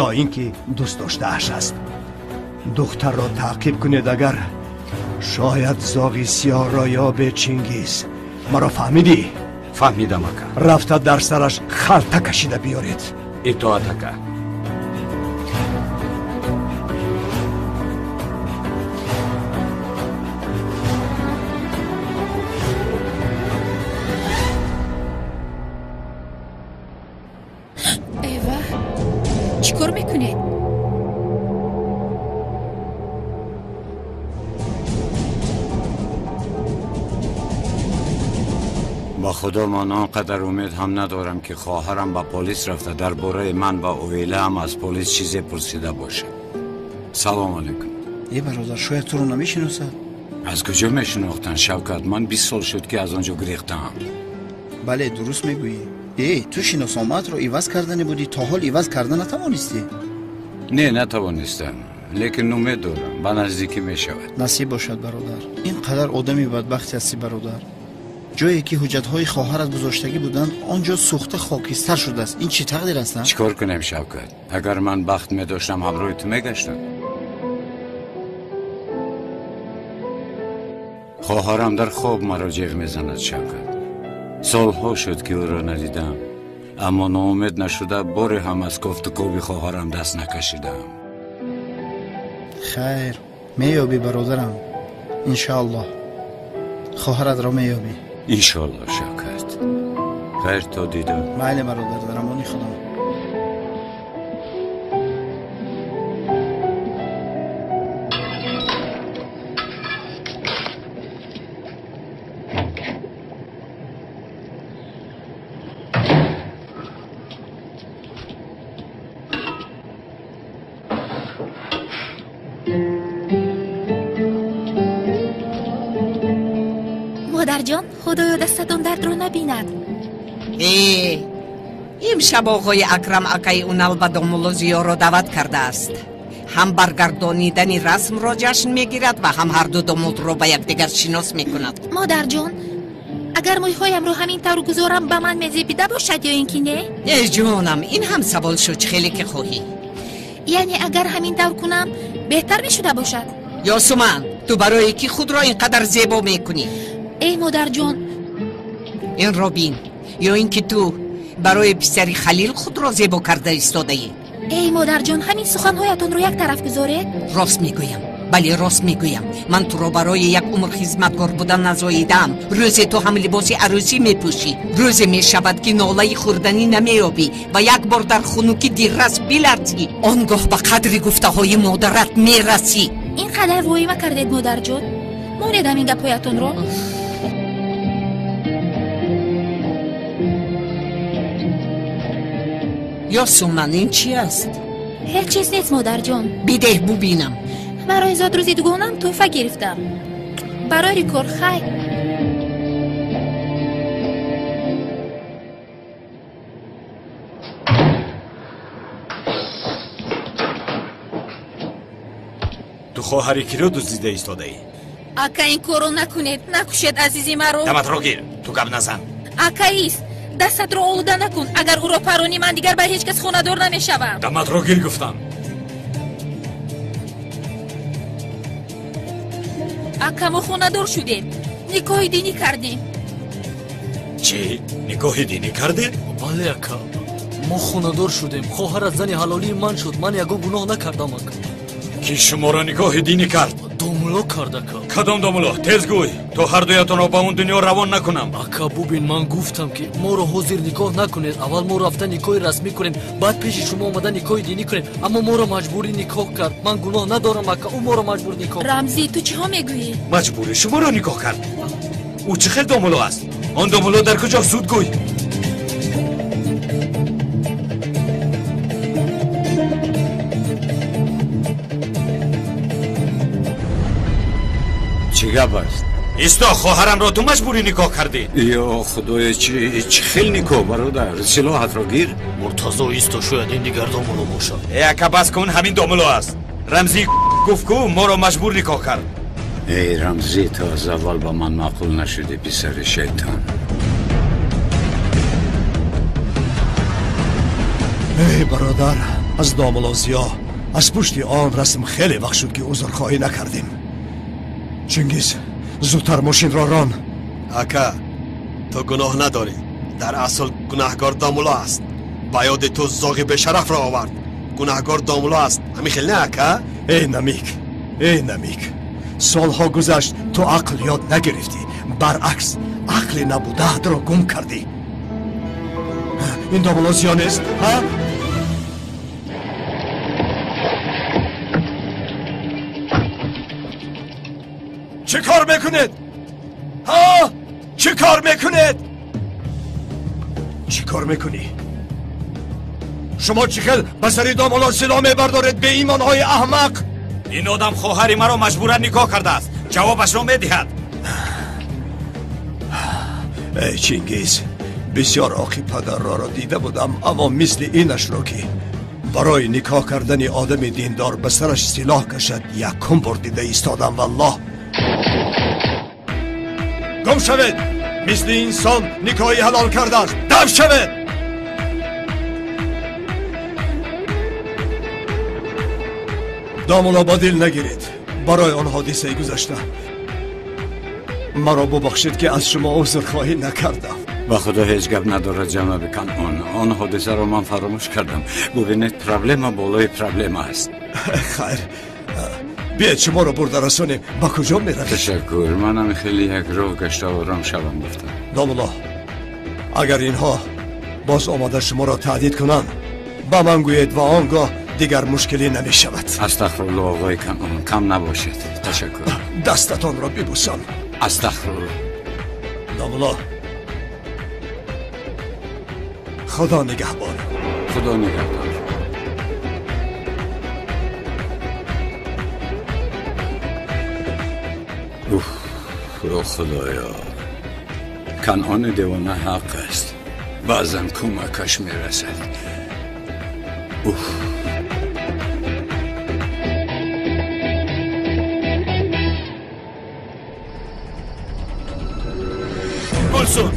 ё ин ки дӯст доштааш аст. Духтарро таъқиб кунед, агар шояд зоғи сиёҳро ёбе. Чингиз, маро фаҳмидӣ? Фаҳмидам, ака. Рафта дар сараш халта кашида биёред. Итоат, ака. Эва, чӣ кор мекунед? Ба худо ман он қадар умед ҳам надорам, ки хоҳарам ба полис рафта дар бораи ман ва оилаам аз полис чизе пурсида бошад. Салом алейкум. Е, бародар, шояд туро намешиносад. Аз куҷо мешинохтанд, Шавкат? Ман 20 сол шуд, ки аз он ҷо гирехтаам. Бале, дуруст мегӯӣ. Э, ту шиносомаатро иваз кардане будӣ, то ҳол иваз карда натавонистӣ? Не, натавонистам, лекин умед дорам, ба наздикӣ мешавад. Насиб бошад, бародар. Ин қадар одами бадбахт ҳастӣ, бародар. Ҷое ки ҳуҷҷатҳои хоҳарат гузоштагӣ буданд, он ҷо сӯхта хокистар шудааст. Ин чӣ тақдир аст, а? Чӣ кор кунем, Шавкат? Агар ман бахт медоштам, ҳамроҳи ту мегаштам. Хоҳарам дар хоб маро ҷеғ мезанад, Шавкат. Солҳо шуд, ки ӯро надидам, аммо ноумед нашуда боре ҳам аз кофтукови хоҳарам даст накашидам. Хайр, меёбӣ, бародарам. Иншоаллоҳ хоҳаратро меёбӣ. Иншоаллоҳ, Шавкат. Хайр, то дидор. Майли, бародар, дар амони Худо. Модарҷон, худоё дастатон дардро набинад. Э, имшаб оғои Акрам акаи Унал ба домулло Зиёро даъват кардааст. Ҳам баргардонидани расмро ҷашн мегирад ва ҳам ҳарду домодро ба якдигар шинос мекунад. Модарҷон, агар мӯйҳоямро ҳамин тавр гузорам, ба ман мезебида бошад ё ин ки не? Э, ҷонам, ин ҳам савол шуд, чӣ хеле ки хоҳӣ. Яъне агар ҳамин тавр кунам, беҳтар мешуда бошад? Ёсуман, ту барои ки худро ин қадар зебо мекунӣ? Эй, модарҷон, инро бин, ё ин ки ту барои писари Халил худро зебо карда истодаӣ? Эй, модарҷон, ҳамин суханҳоятонро як тараф гузоред. Рост мегӯям, бале, рост мегӯям. Ман туро барои як умр хизматгор будан назоидаам. Рӯзе ту ҳам либоси арӯсӣ мепӯшӣ. Рӯзе мешавад, ки нолаи хӯрданӣ намеёбӣ ва як бор дар хунукӣ диррас биларзӣ. Он гоҳ ба қадри гуфтаҳои модарат мерасӣ. Ин қадар воҳима кардед, модарҷон. Монед ҳамин гапҳоятонро. Ёсуман, ин чӣ аст? Ҳеҷ чиз нест, модарҷон. Бидеҳ бубинам. Барои зодрӯзи дугонам тӯҳфа гирифтам. Барои кор хайр. Ту хоҳари киро дуздида истодаӣ? Ака, ин корро накунед, накушед азизи маро. Даматро гир, ту гап назан. Ака, ист, дастатро олуда накун. Агар ӯро паронӣ, ман дигар ба ҳеҷ кас хонадор намешавам. Даматро гир гуфтам. Ака, мо хонадор шудем, никоҳи динӣ кардем. Чӣ? Никоҳи динӣ кардед? Бале, ака, мо хонадор шудем. Хоҳарат зани ҳалолии ман шуд. Ман ягон гуноҳ накардам, ака. Ки шуморо никоҳи динӣ кард? Домулло кард, ака. Кадом домулло? Тез гӯй, то ҳардуятонро ба он дунё равон накунам. Ака, бубин, ман гуфтам, ки моро ҳозир никоҳ накунед. Аввал мо рафта никоҳи расмӣ кунем, баъд пеши шумо омада никоҳи динӣ кунем. Аммо моро маҷбурӣ никоҳ кард. Ман гуноҳ надорам, ака, ӯ моро маҷбур никоҳ кард. Рамзӣ, ту чиҳо мегӯӣ? Маҷбурӣ шуморо никоҳ кард? Ӯ чӣ хел домулло аст? Он домулло дар куҷо? Зуд гӯй. Чӣ гап аст? Исто, хоҳарамро ту маҷбурӣ никоҳ кардӣ? Ё худоё, чӣ хел никоҳ, бародар? Силоҳатро гир. Муртазо, исто, шояд ин дигар домулло бошад. Э, ака, бас кун, ҳамин домулло аст. Рамзӣ гуфт, ку моро маҷбур никоҳ кард. Эй Рамзӣ, ту аз аввал ба ман маъқул нашудӣ, писари шайтон. Эй бародар, аз домулло Зиё аз пушти он расм хеле вақт шуд, ки узрхоҳӣ накардем. Чингиз, зудтар мошинро рон. Ака, ту гуноҳ надорӣ. Дар асл гунаҳгор домулло аст. Ба ёди ту зоғи бешарафро овард. Гунаҳгор домулло аст. Ҳамин хел не, ака? Эй Намик, эй Намик, солҳо гузашт, ту ақл ёд нагирифтӣ. Баръакс, ақли набудаатро гум кардӣ. Ин домулло Зиё нест, ҳа? Чӣ кор мекунед? Ҳа? Чӣ кор мекунед? Чӣ кор мекунӣ? Шумо чӣ хел ба сари домулло силоҳ мебардоред, беимонҳои аҳмақ? Ин одам хоҳари маро маҷбуран никоҳ кардааст. Ҷавобашро медиҳад. Эй Чингиз, бисёр оқи падарроро дида будам, аммо мисли инашро, ки барои никоҳ кардани одами диндор ба сараш силоҳ кашад, якум бор дида истодам, валлоҳ. Гум шавед! Мисли инсон никоҳи ҳалол кардааст. Дав шавед! Домулло, ба дил нагиред барои он ҳодисаи гузашта. Маро бубахшед, ки аз шумо узрхоҳӣ накардам. Ба худо ҳеҷ гап надорад, ҷаноби Канъон. Он ҳодисаро ман фаромӯш кардам. Бубинед, проблема болои проблема аст. Хайр, биед шуморо бурда расонем. Ба куҷо меравед? Ташаккур, манам хеле як роҳ гашта ором шавам гуфтам. Домулло, агар инҳо боз омада шуморо таҳдид кунанд, ба ман гӯед ва он гоҳ дигар мушкилӣ намешавад. Астағфирулло, оғои Канъон, кам набошед. Ташаккур. Дастатонро бибӯсам. Астағфирулло. Домулло, худо нигаҳбон. Худо нигаҳдор. Уф, о худоё, Канъони девона ҳақ аст. Баъзан кӯмакаш мерасад. Уф. Гулсун,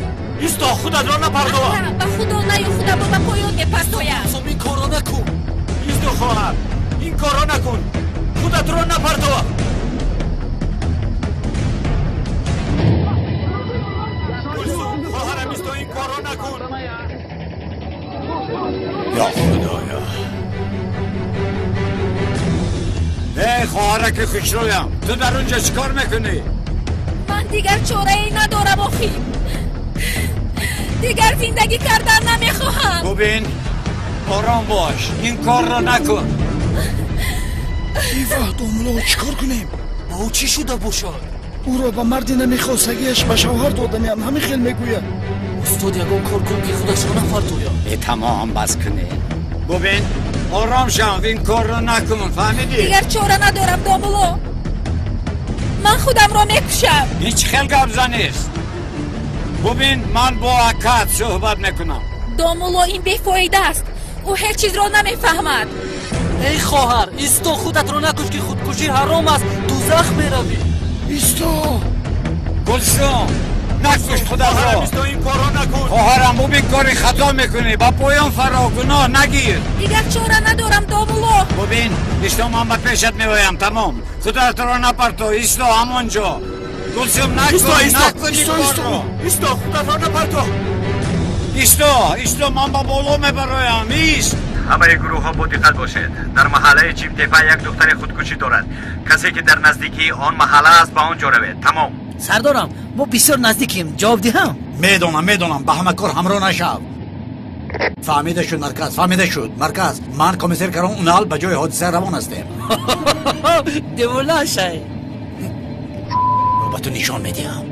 исто, худатро напардоа. Ба худо наю, худамро ба поён мепартоям. Ин корро накун. Исто, хоҳар, ин корро накун, худатро напардоа. Гулсун, хоҳарам, исто, ин корро накун. Ё худоё! Эй хоҳараки хушрӯям, ту дар он ҷо чӣ кор мекунӣ? Ман дигар чорае надорам, охӣ. Дигар зиндагӣ кардан намехоҳам. Бубин, ором бош, ин корро накун. Ива, домулло, чӣ кор кунем? Ба ӯ чӣ шуда бошад? Ӯро ба марди намехостагиаш ба шавҳар доданиам, ҳамин хел мегӯяд. Устод, ягон кор кун, ки худашро нафартояд. Э, тамом, бас кунед. Бубин, Ором шав, ин корро накун, фаҳмидӣ? Дигар чора надорам, домулло. Ман худамро мекушам. Ин чӣ хел гап занист? Бубин, ман бо акат суҳбат мекунам. Домулло, ин бефоида аст. Ӯ ҳеҷ чизро намефаҳмад. Эй хоҳар, исто, худатро накуш, ки худкушӣ ҳаром аст, дузах меравӣ. Исто! Гулсум, накуш худатро. Исто, ин корро накун. Хоҳарам, бубин, кори хато мекунӣ. Ба поён фаро, гуноҳ нагир. Дигар чора надорам, домулло. Бубин, исто, ман ба пешат меоям, тамом. Худатро напарто, исто ҳамон ҷо. Гулсум, накун, накун ин корро. Исто, худатро напарто. Исто, исто, ман ба боло мебароям, ист. Ҳамаи гурӯҳҳо бо диққат бошед. Дар маҳаллаи Чимтепа як духтари худкушӣ дорад. Касе ки дар наздикии он маҳалла аст, ба он ҷо равед. Тамом. Сардорам, мо бисёр наздикем, ҷавоб диҳам? Медонам, медонам, ба ҳама кор ҳамроҳ нашав. Фаҳмида шуд, марказ, фаҳмида шуд, марказ. Ман комиссар Карон Унал ба ҷои ҳодиса равон ҳастем. Девона шай. Ба ту нишон медиҳам.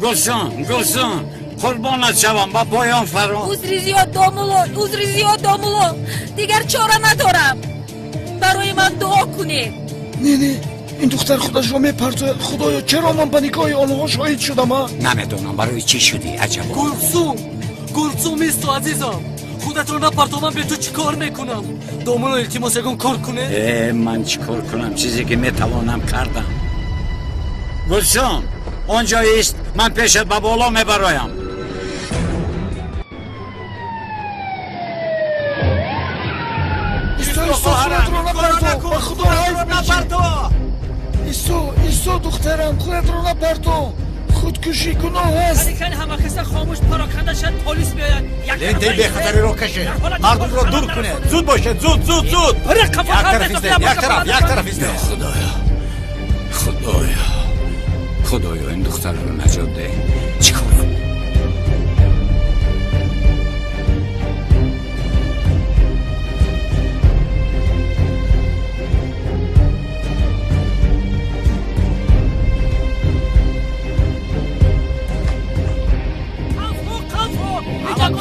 Гулсум, Гулсум, қурбонат шавам, ба поён фаро. Узри зиёд, домулло, узри зиёд, домулло. Дигар чора надорам. Барои ман дуо кунед. Не, не, ин духтар худашро мепартояд. Худоё, чаро ман ба никоҳи онҳо шоҳид шудам, а? Намедонам барои чӣ шудӣ, аҷабо. Гулсум, Гулсум, исто, азизам. Худатро напарто, ман бе ту чӣ кор мекунам? Домулло, илтимос, ягон кор кунед. Э, ман чӣ кор кунам? Чизе ки метавонам кардам. Гулсум, он ҷо ист, ман пешат ба боло мебароям. Исто, исто, худатро напарто, ба худо ҳайф напарто. Исто, исто, духтарам, худатро напарто. Худкушӣ гуноҳ аст. Валекин ҳама каса хомӯш пароканда шад, полис меояд. Лентаи бехатариро кашед, мардумро дур кунед. Зуд бошед, зуд, зуд, зуд. Як тараф истед, як тараф, як тараф истед. Худоё, худоё, худоё, ин духтарро наҷот деҳ. Чӣ кор кунам?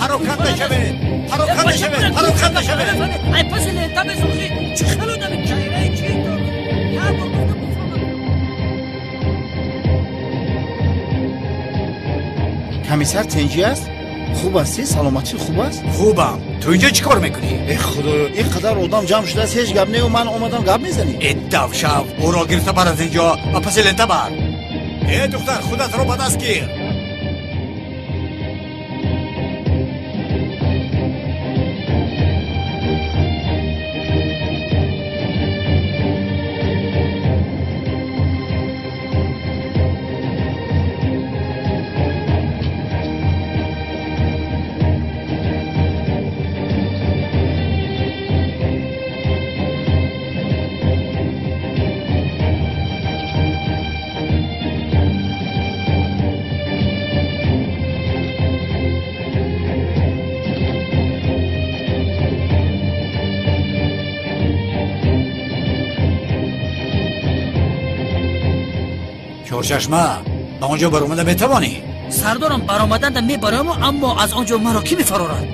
Пароканда шавед, пароканда шавед, пароканда шавед. Ай паси лента месохӣ, чӣ хел одами чайраи чӣ як бор гуфта буфаҳмам. Комиссар тенҷӣ аст? Хуб ҳастӣ? Саломатӣ хуб аст? Хубам. Ту инҷо чӣ кор мекунӣ? Э худоё, ин қадар одам ҷамъ шудааст, ҳеҷ гап нею ман омадам гап мезанӣ. Э давшав, ӯро гирифта бар аз инҷо ва паси лента бар. Э духтар, худатро ба даст гир. Чорчашма, ба он ҷо баромада метавонӣ? Сардорам, баромаданда мебароям, аммо аз он ҷо маро кӣ мефарорад?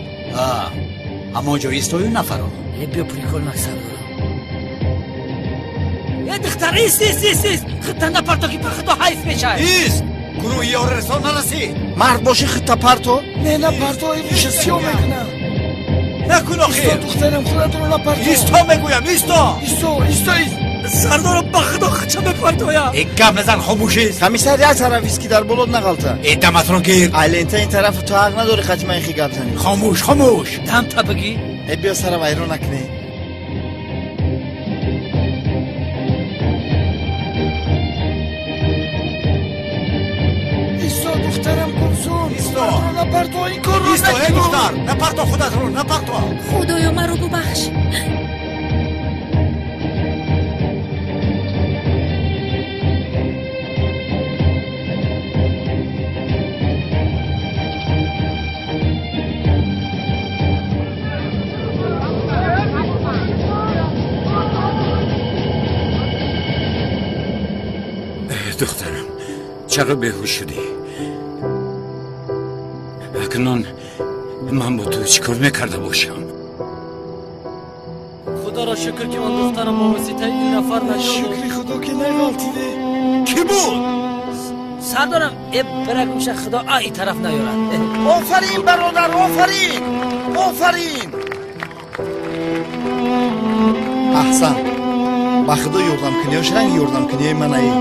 Ҳамон ҷо истою нафарор. Э, биё прикол нак, сардорам. Э, духтар, ист, ист, ист, ист. Худта напарто, ки ба худо ҳайф мешавад. Ист! Гурӯҳи ёрирасон нарасид. Мард бошӣ, худта парто. Не, напарто, ин гӯша сиёҳ мекунам. Накун охир. Исто, духтарам, худатро напарто. Исто мегӯям, исто. Исто, исто, ист. Сардорам, ба худо худша мепартоям. Э, гап назан, хомӯш ист. Комиссар, як тараф ист, ки дар болот нағалта. Э, даматро гир. Ай лента ин тараф ту ҳақ надорӣ хати ман хи гап занӣ. Хомӯш, хомӯш. Дам та бигӣ. Э, биё сара вайрон накунӣ. Исто, духтарам Гулсум. Исто. Напарто, ин корро Исто, э духтар, напарто худатро, напарто. Худоё, маро бубахш. Духтарам, чаро беҳуш шудӣ? Акнун ман бо ту чӣ кор мекарда бошам? Худоро шукр ки он духтарам бо воситаи ин нафар наҷот. Шукри Худо ки нағалтиде. Кӣ буд? Сардорам, э бирагумша Худо а и тараф наёрад. Офарин бародар, офарин, офарин. Аҳсан, ба Худо ёрдамкуниёш ранги ёрдамкуниёи манаи.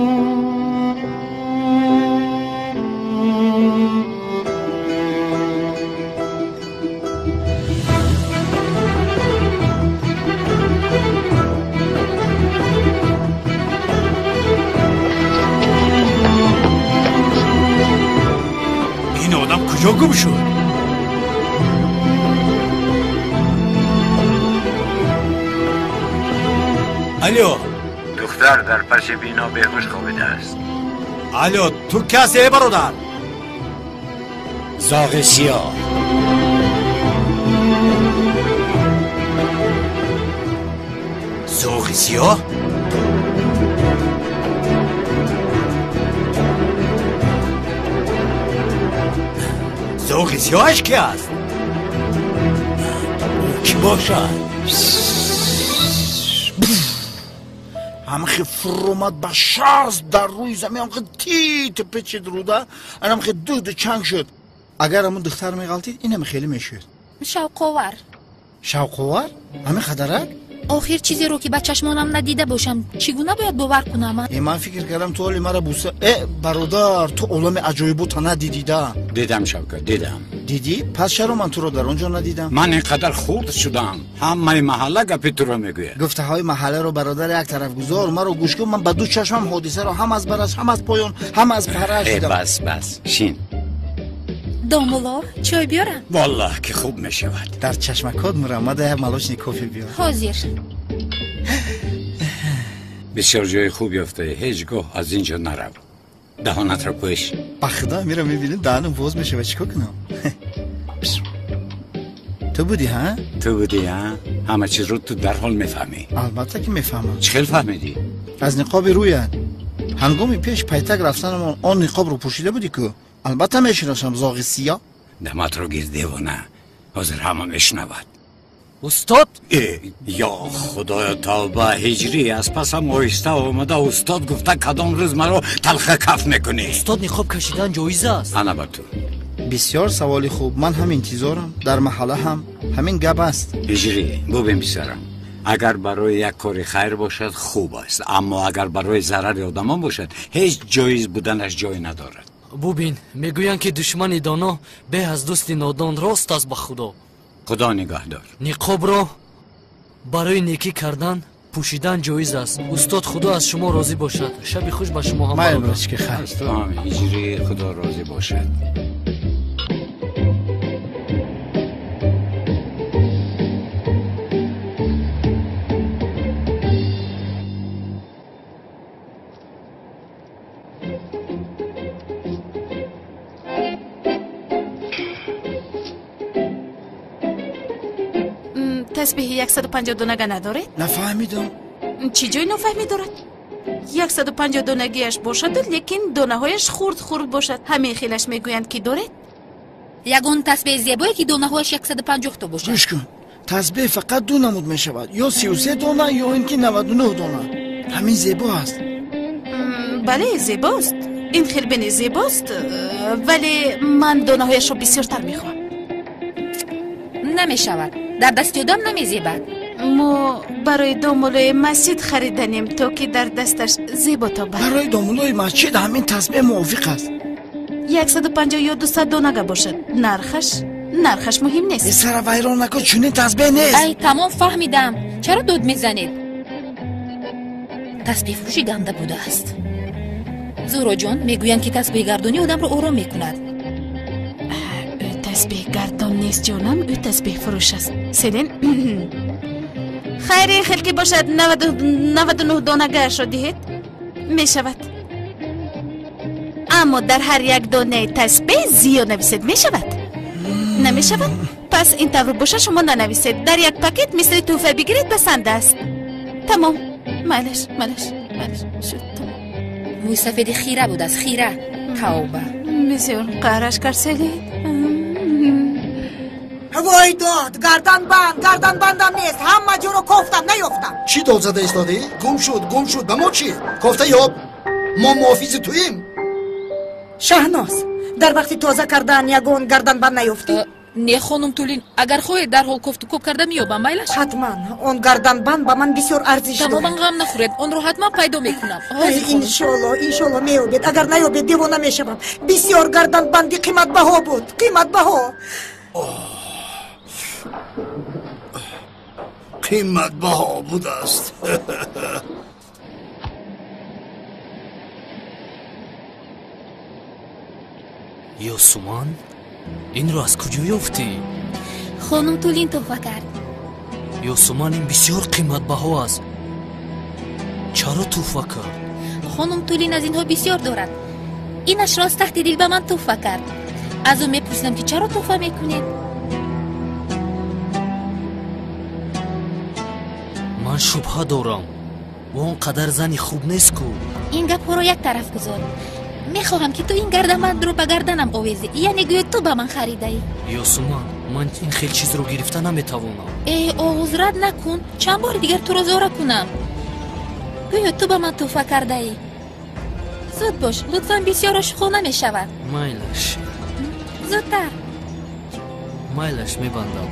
Ин одам куҷо гум шуд? Алло. Духтар дар паси бино беҳуш хобидааст. Алло, ту ки ҳастӣ, эй бародар? Зоғи сиёҳ. Зоғи сиёҳ? Зоғи сиёҳаш ки аст? Ӯ кӣ бошад? Ҳамхе фуромад ба шаст дар рӯи замин, ҳамхе тит печид руда, анамхе дуду чанг шуд. Агар ҳамун духтар меғалтид, инам хеле мешуд. Шавқовар. Шавқовар? Ҳамин қадарак? Охир чизеро ки ба чашмонам надида бошам, чӣ гуна бояд бовар кунам? Э, ман фикр кардам ту ҳоли мара буса. Э, бародар, ту олами аҷоибота надидида. Дидам, Шавкат, дидам. Дидӣ? Пас чаро ман туро дар он ҷо надидам? Ман ин қадар хурд шудам, ҳамаи маҳалла гапи туро мегӯяд. Гуфтаҳои маҳалларо бародар як тараф гузор, маро гӯш кун, ман ба ду чашмам ҳодисаро ҳам аз бараш, ҳам аз поён, ҳам аз параш Э, дидам. бас, бас, шин. Домулло, чой биёрам? Валлоҳ ки хуб мешавад. Дар чашмакот мураммада як молочный кофе биёр. Ҳозир. Бисёр ҷои хуб ёфтаӣ, ҳеҷ гоҳ аз ин ҷо нарав. Даҳонатро пӯш. Ба Худо мира мебинем, даҳанам боз мешавад, чӣ кор кунам? Ту будӣ, ҳа? Ту будӣ, ҳа? Ҳама чизро ту дарҳол мефаҳмӣ. Албатта ки мефаҳмам. Чӣ хел фаҳмидӣ? Аз ниқоби рӯят. Ҳангоми пеш пайтак рафтанамон он ниқобро пӯшида будӣ ку? Албатта мешиносам, зоғи сиёҳ. Даматро гир, девона, ҳозир ҳама мешунавад. Устод? Э, ё Худоё, тавба, ҳиҷрӣ, аз пасам оҳиста омада устод гуфта кадом рӯз маро талха каф мекунӣ. Устод, ниқоб кашидан ҷоиз аст? Ана ба ту. Бисёр саволи хуб, ман ҳам интизорам, дар маҳалла ҳам ҳамин гап аст. Ҳиҷрӣ, бубин писарам, агар барои як кори хайр бошад хуб аст, аммо агар барои зарари одамон бошад, ҳеҷ ҷоиз буданаш ҷой надорад. Бубин, мегӯянд ки душмани доно беҳ аз дӯсти нодон, рост аст ба Худо. Худо нигаҳдор. Ниқобро барои некӣ кардан пӯшидан ҷоиз аст. Устод, Худо аз шумо розӣ бошад. Шаби хуш ба шумо ҳам. Майл бародар. бирачки, хайр. Аз ту ҳам, ҳиҷрӣ, Худо розӣ бошад. Тасбеҳи 150 донага надоред? Нафаҳмидам. Чӣ ҷой нофаҳмӣ дорад? 150 донагиаш бошаду, лекин донаҳояш хурд хурд бошад. Ҳамин хелаш мегӯянд ки доред? Ягон тасбеҳи зебое ки донаҳояш 150 то бошад. Гӯш кун, тасбеҳ фақат ду намуд мешавад, ё 33 дона, ё ин ки 99 дона. Ҳамин зебо аст. Бале, зебост. Ин хел бини зебост, вале ман донаҳояшро бисёртар мехоҳам. Намешавад, дар дасти одам намезебад. Мо барои домулои масҷид хариданем, то ки дар дасташ зебо тобад. Барои домулои масҷид ҳамин тасбеҳ мувофиқ аст. 150 ё 200 донага бошад, нархаш муҳим нест. Э, сара вайрон накун, чунин тасбеҳ нест. Ай, тамом, фаҳмидам, чаро дод мезанед? Тасбеҳфурӯши ганда будааст. Зуҳроҷон, мегӯянд ки тасбеҳгардонӣ одамро ором мекунад. Ӯ тасбеҳгардон нест, ҷонам, ӯ тасбеҳфурӯш аст. Селин, хайри хел ки бошад, 99 донагаашро диҳед, мешавад. Аммо дар ҳар як донаи тасбеҳ зиёд нависед, мешавад? Намешавад? Пас ин тавр бошад, шумо нанависед. Дар як пакет мисли тӯҳфа бигиред, басанда аст. Тамом, майлаш, майлаш, майлаш, шуд, тамом. Мӯи сафеди хира будааст, хира. Тавба. Бисёр қаҳраш кард, Селин. Вой дод, гарданбанд, гарданбандам нест. Ҳама ҷоро кофтам, наёфтам. Чӣ дод зада истодӣ? Гум шуд, гум шуд. Ба мо чӣ? Кофта ёб. Мо муҳофизи туем. Шаҳноз, дар вақти тоза кардан ягон гарданбанд наёфтӣ? Не, хонум Тулин, агар хоҳед дарҳол кофтукоб карда меёбам, майлаш? Ҳатман, он гарданбанд ба ман бисёр арзиш дорад. Тамоман ғам нахӯред, онро ҳатман пайдо мекунам. Иншолло, иншолло меёбед. Агар наёбед, девона мешавам. Бисёр гарданбанди қиматбаҳо буд, қиматбаҳо. Қиматбаҳо будааст. Ёсуман, инро аз куҷо ёфтӣ? Хонум Тулин туҳфа кард. Ёсуман, ин бисёр қиматбаҳо аст. Чаро туҳфа кард? Хонум Тулин аз инҳо бисёр дорад. Инашро аз таҳти дил ба ман туҳфа кард. Аз ӯ мепурсидам, ки чаро туҳфа мекунед? Ман шубҳа дорам. Ӯ он қадар зани хуб нест ку. Ин гапҳоро як тараф гузор. Мехоҳам, ки ту ин гарданбандро ба гарданам овезӣ, яъне гӯё ту ба ман харидаӣ. Ёсуман, ман ин хел чизро гирифта наметавонам. Э, оғоз рад накун. Чанд бори дигар туро зора кунам? Гӯё ту ба ман туҳфа кардаӣ. Зуд бош, лутфан, бисёр ошуқона мешавад. Майлаш. Зудтар. Майлаш, мебандам.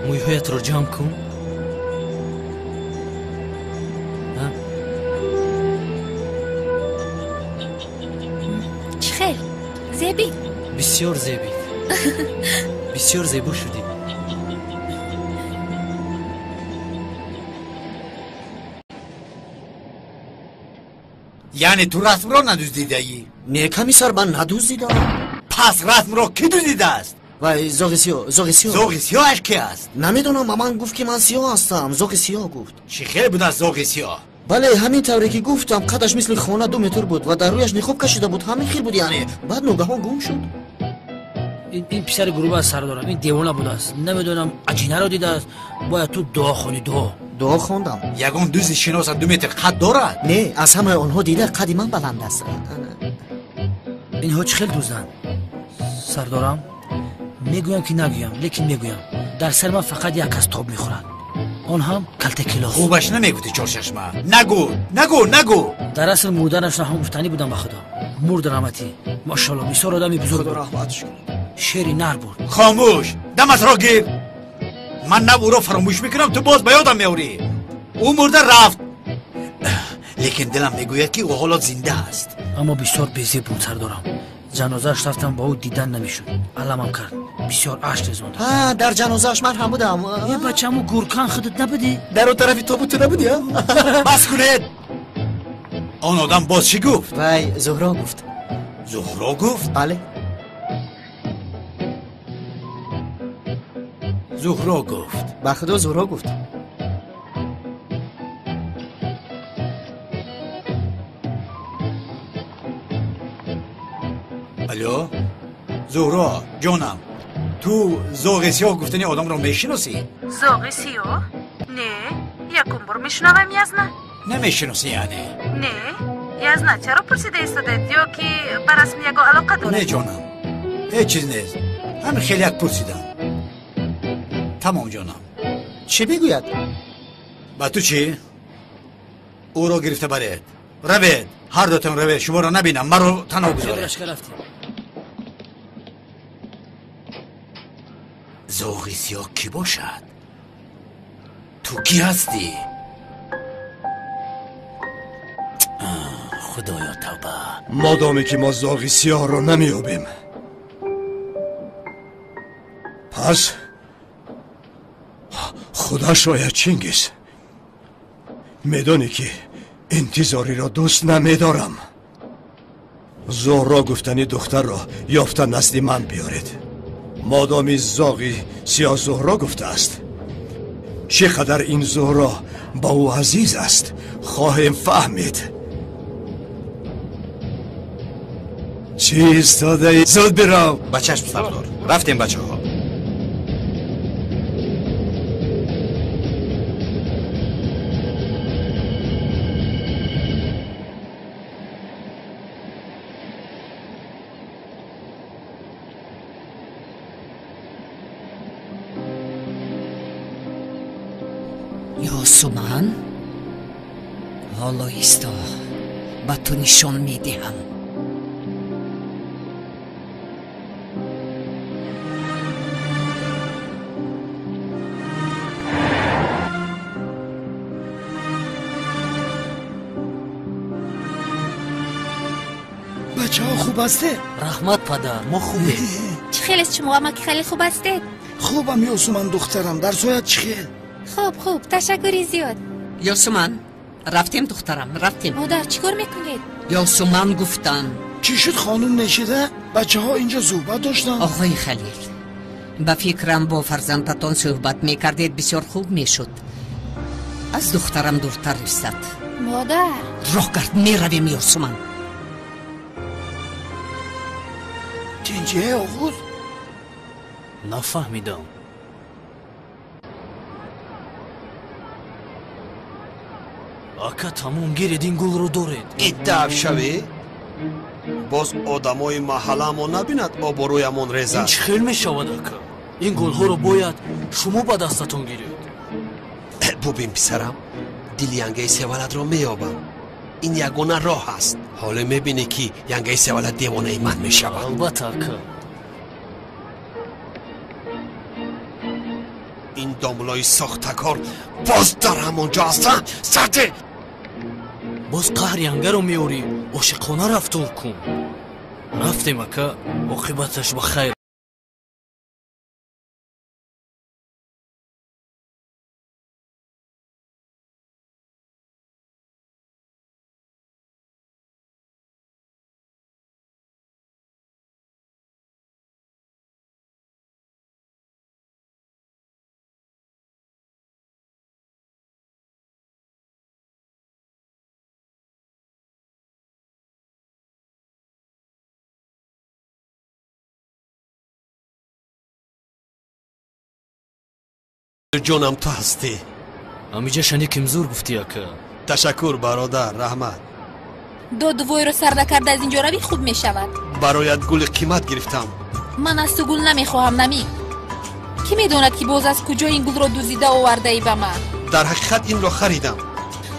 Мӯйҳоятро ҷамъ кун. Чӣ хел? Зебид? Бисёр зебид. Бисёр зебо шудӣ. Яъне ту расмро надуздидаӣ? Не, комиссар, ман надуздидам. Пас расмро кӣ дуздидааст? Вай, зоғи сиёҳ, зоғи сиёҳ. Зоғи сиёҳаш ки аст? Намедонам, ба ман гуфт, ки ман сиёҳ ҳастам. Зоғи сиёҳ гуфт. Чӣ хел будааст зоғи сиёҳ? Бале, ҳамин тавре ки гуфтам, қадаш мисли хона 2 метр буд ва дар рӯяш ниқоб кашида буд. Ҳамин хел буд, яъне. Баъд ногаҳон гум шуд. Ин писари гурба сар дорам, ин девона будааст. Намедонам, аҷинаро дидааст. Бояд ту дуо хонӣ, дуо. Дуо хондам. Ягон дузди шиноса 2 метр қад дорад? Не, аз ҳамаи онҳо дида қади ман баланд аст. Инҳо чӣ хел дузданд? Сардорам, мегӯям ки нагӯям, лекин мегӯям. Дар сари ман фақат як кас тоб мехӯрад. Он ҳам калтакилос. Хубаш намегуфти, чорчашма. Нагӯ, нагӯ, нагӯ. Дар асл мурданашро ҳам гуфтанӣ будам ба худо. Мурд раҳматӣ. Машалло, бисёр одами бузург. Худо раҳматш кунад. Шери нар буд. Хомӯш, даматро гир. Ман нав ӯро фаромӯш мекунам, ту боз ба ёдам меорӣ. Ӯ мурда рафт, лекин дилам мегӯяд, ки ӯ ҳоло зинда аст. Аммо бисёр безеб буд, сардорам. Ҷанозааш рафтам, ба ӯ дидан намешуд. Аламам кард, бисёр ашк резондам. Дар ҷанозааш ман ҳам будам. Е, бачаму гуркан худат набудӣ? Дар он тарафи тобут ту набудӣ? Бас кунед. Он одам боз чӣ гуфт? Вай Зуҳро гуфт. Зуҳро гуфт? Бале. Зуҳро гуфт. Ба худо Зуҳро гуфт. Алло, Зуҳро ҷонам, ту зоғи сиёҳ гуфтани одамро мешиносӣ? Зоғи сиёҳ? Не, якум бор мешунавам, язна. Намешиносӣ яъне? Не, язна, чаро пурсида истодед? Ё ки ба расм ягон алоқа доред? Не ҷонам, ҳеҷ чиз нест. Ҳамин хеле як пурсидам. Тамом ҷонам. Чӣ мегӯяд? Ба ту чӣ? Ӯро гирифта баред. Равед, ҳар дутон равед, шуморо набинам, маро танҳо гузоред. Зоғи сиёҳ кӣ бошад? Ту кӣ ҳастӣ? Худоё, тавба. Модоме ки мо зоғи сиёҳро намеёбем, пас худаш ояд. Чингиз, медонӣ, ки интизориро дӯст намедорам. Зуҳро гуфтани духтарро ёфта назди ман биёред. Модоми зоғи сиёҳ Зуҳро гуфтааст, чӣ қадар ин Зуҳро ба ӯ азиз аст, хоҳем фаҳмид. Чӣ истодаӣ? Зуд бирав. Ба чашм, сардор. Рафтем, бачаҳо. Ёсуман, ҳоло исто, ба ту нишон медиҳам. Бачаҳо хуб ҳастед? Раҳмат, падар, мо хубем. Чӣ хелест шумо, амаки хеле хуб ҳастед? Хубам, Ёсуман духтарам, дарсоят чӣ хел? Хуб, хуб, ташаккури зиёд. Ёсуман, рафтем, духтарам, рафтем. Модар, чӣ кор мекунед? Ёсуман гуфтам. Чӣ шуд, хонум нешида? Бачаҳо инҷо суҳбат доштанд. Оғои Халил, ба фикрам бо фарзандатон суҳбат мекардед, бисёр хуб мешуд. Аз духтарам дуртар истад. Модар, роҳ кард, меравем, Ёсуман. Тинҷие, оғуз? Нафаҳмидам. Ака, тамом, гиред, ин гулро доред. Иддааб шавӣ? Боз одамои маҳалламон набинад, обрӯямон резад. Ин чӣ хел мешавад, ака? Ин гулҳоро бояд шумо ба дастатон гиред. Бубин, писарам, дили янгаи севалатро меёбам. Ин ягона роҳ аст. Ҳоло мебинӣ, ки янгаи севалат девонаи ман мешавад. Албатта, ака. Ин домлои сохтакор боз дар ҳамон ҷо ҳастанд. Сарде! Боз қаҳри янгаро меорӣ, ошиқона рафтор кун. Рафтем, ака, оқибаташ ба хайр. Ҷонам, ту ҳастӣ. Ҳамиҷа шани кимзур гуфтӣ, ака. Ташаккур, бародар, раҳмат. Додувойро сарда карда аз инҷо равӣ, хуб мешавад. Бароят гули қимат гирифтам. Ман аз ту гул намехоҳам, Намик. Кӣ медонад, ки боз аз куҷо ин гулро дуздида овардаӣ ба ман? Дар ҳақиқат инро харидам.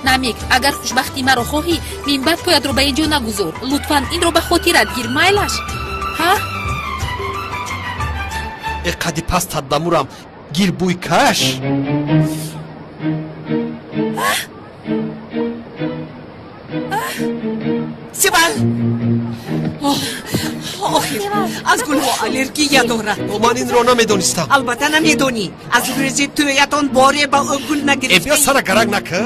Намик, агар хушбахтии маро хоҳӣ, минбаъд поятро ба инҷо нагузор. Лутфан инро ба хотират гир, майлаш. Ҳа? Э, қади пастат бамурам, гир, бӯй каш. Севал! Охир, аз гулҳо аллергия дорад. Ман инро намедонистам. Албатта намедонӣ. Аз рӯзи тӯятон боре ба ӯ гул нагирифтӣ. Э, биё, сара гарак накӣ.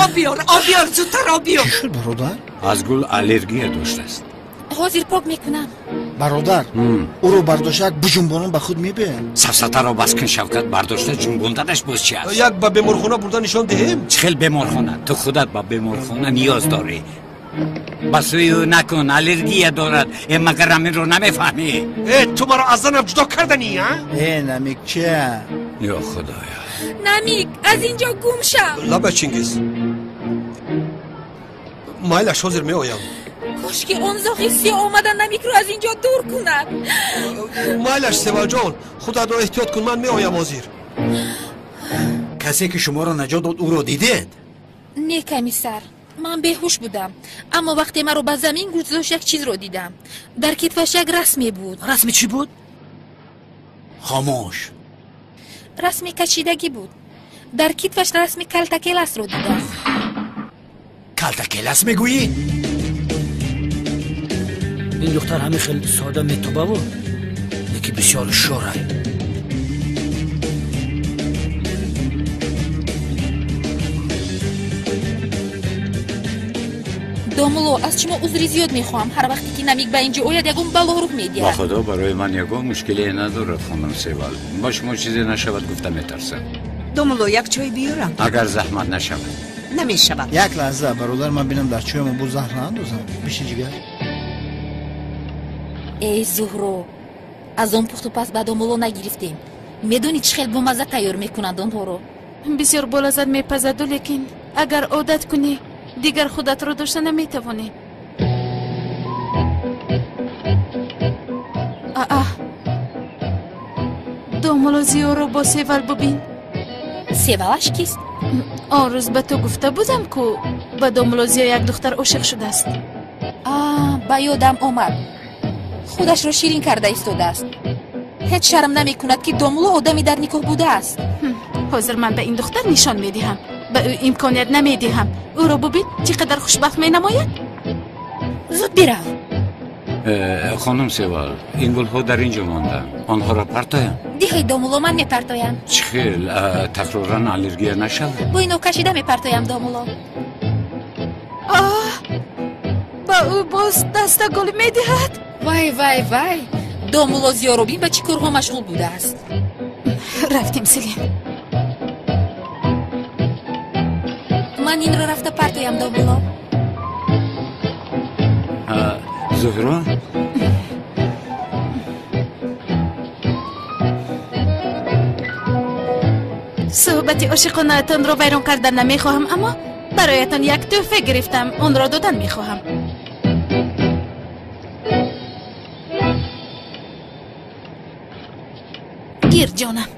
Об биёр, об биёр, зудтар об биёр. Чӣ шуд, бародар? Аз гул аллергия доштааст. Ҳозир пок мекунам. Бародар, ӯро бардошта як буҷунбонон ба худ мебиёям. Сафсатаро бас кун, Шавкат, бардошта ҷунбонданаш боз чи аст? Як ба беморхона бурда нишон диҳем? Чӣ хел беморхона? Ту худат ба беморхона ниёз дорӣ. Ба сӯи ӯ накун, аллергия дорад. Э, магар ҳаминро намефаҳмӣ? Э, ту маро аз занам ҷудо карданӣ, а? Э, Намик, чия? Ё худоё. Намик, аз инҷо гум шав. Лаба, Чингиз. Майлаш, ҳозир меоям. Кошки он зоғи сиёҳ омада Намикро аз инҷо дур кунад. Майлаш, Севалҷон, худатро эҳтиёт кун, ман меоям ҳозир. Касе ки шуморо наҷот дод, ӯро дидед? Не, комиссар, ман беҳуш будам, аммо вақте маро ба замин гузошт, як чизро дидам. Дар китфаш як расме буд. Расми чӣ буд? Хомӯш. Расми кашидагӣ буд. Дар китфаш расми калтакеласро дидам. Калтакелас мегӯӣ? Ин духтар ҳамин хел сода метобаву, лекин бисёр ҳушёрай. Домулло, аз шумо узри зиёд мехоҳам. Ҳар вақте ки Намик ба инҷо ояд, ягон бало рух медиҳад. Ба худо, барои ман ягон мушкиле надорад, хонум Севал. Ба шумо чизе нашавад гуфта метарсам. Домулло, як чой биёрам? Агар заҳмат нашавад. Намешавад. Як лаҳза, бародар, ман бинам дар чоямо боз заҳр наандозам. Биши, ҷигар. Эй Зуҳро, аз он пухтупаз ба домулло нагирифтем. Медонӣ, чӣ хел бомазза тайёр мекунанд онҳоро? Бисёр болаззат мепазаду, лекин агар одат кунӣ, дигар худатро дошта наметавонӣ. Аа, домулло Зиёро бо Севал бубин. Севалаш кист? Он рӯз ба ту гуфта будам, ку ба домулло Зиё як духтар ошиқ шудааст. Ба ёдам омад. Худашро ширин карда истодааст. Ҳеҷ шарм намекунад, ки домулло одами дар никоҳ будааст. Ҳозир ман ба ин духтар нишон медиҳам. Ба ӯ имконият намедиҳам. Ӯро бубин, чӣ қадар хушбахт менамояд. Зуд бирав. Хонум Севал, ин гулҳо дар ин ҷо монданд. Онҳоро партоям? Диҳед, домулло, ман мепартоям. Чӣ хел, такроран аллергия нашавад? Бо ино кашида мепартоям, домулло. Ба ӯ боз дастагул медиҳад? Вай, вай, вай, домулло Зиёробин ба чӣ корҳо машғул будааст? Рафтем, Селин. Ман инро рафта партоям, домулло. Зуҳро? Суҳбати ошиқонаатонро вайрон кардан намехоҳам, аммо бароятон як тӯҳфа гирифтам, онро додан мехоҳам. Гир, ҷонам.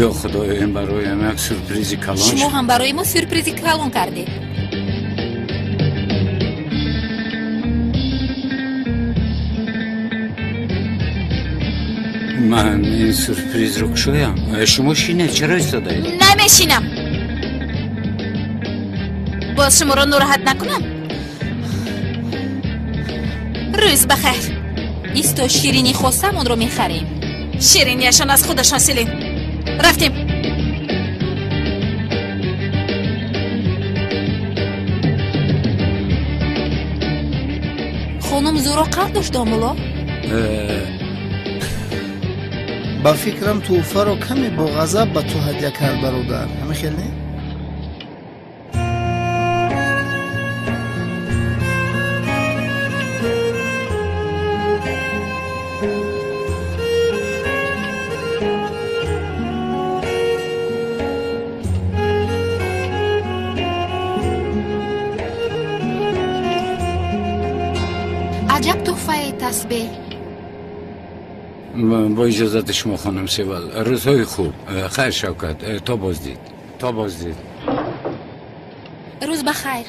Ё худоё, ин бароям як сюрпризи калон. Шумо ҳам барои мо сюрпризи калон кардед. Ман ин сюрпризро кушоям. Шумо шинед, чаро истодаед? Намешинам. Боз шуморо нороҳат накунам. Рӯз ба хайр. Исто, ширинӣ хостам, онро мехарем. Ширинияшон аз худашон, Селин. Рафтем. Хонум Зуро қанд дошт, домулло? Ба фикрам, тӯҳфаро каме бо ғазаб ба ту ҳадя кард, бародар. Ҳамин хел не? Аҷаб тӯҳфае, тасбеҳ. Бо иҷозати шумо, хонум Севал, рӯзҳои хуб. Хайр, Шавкат, то боздид, то боздид. Рӯз ба хайр.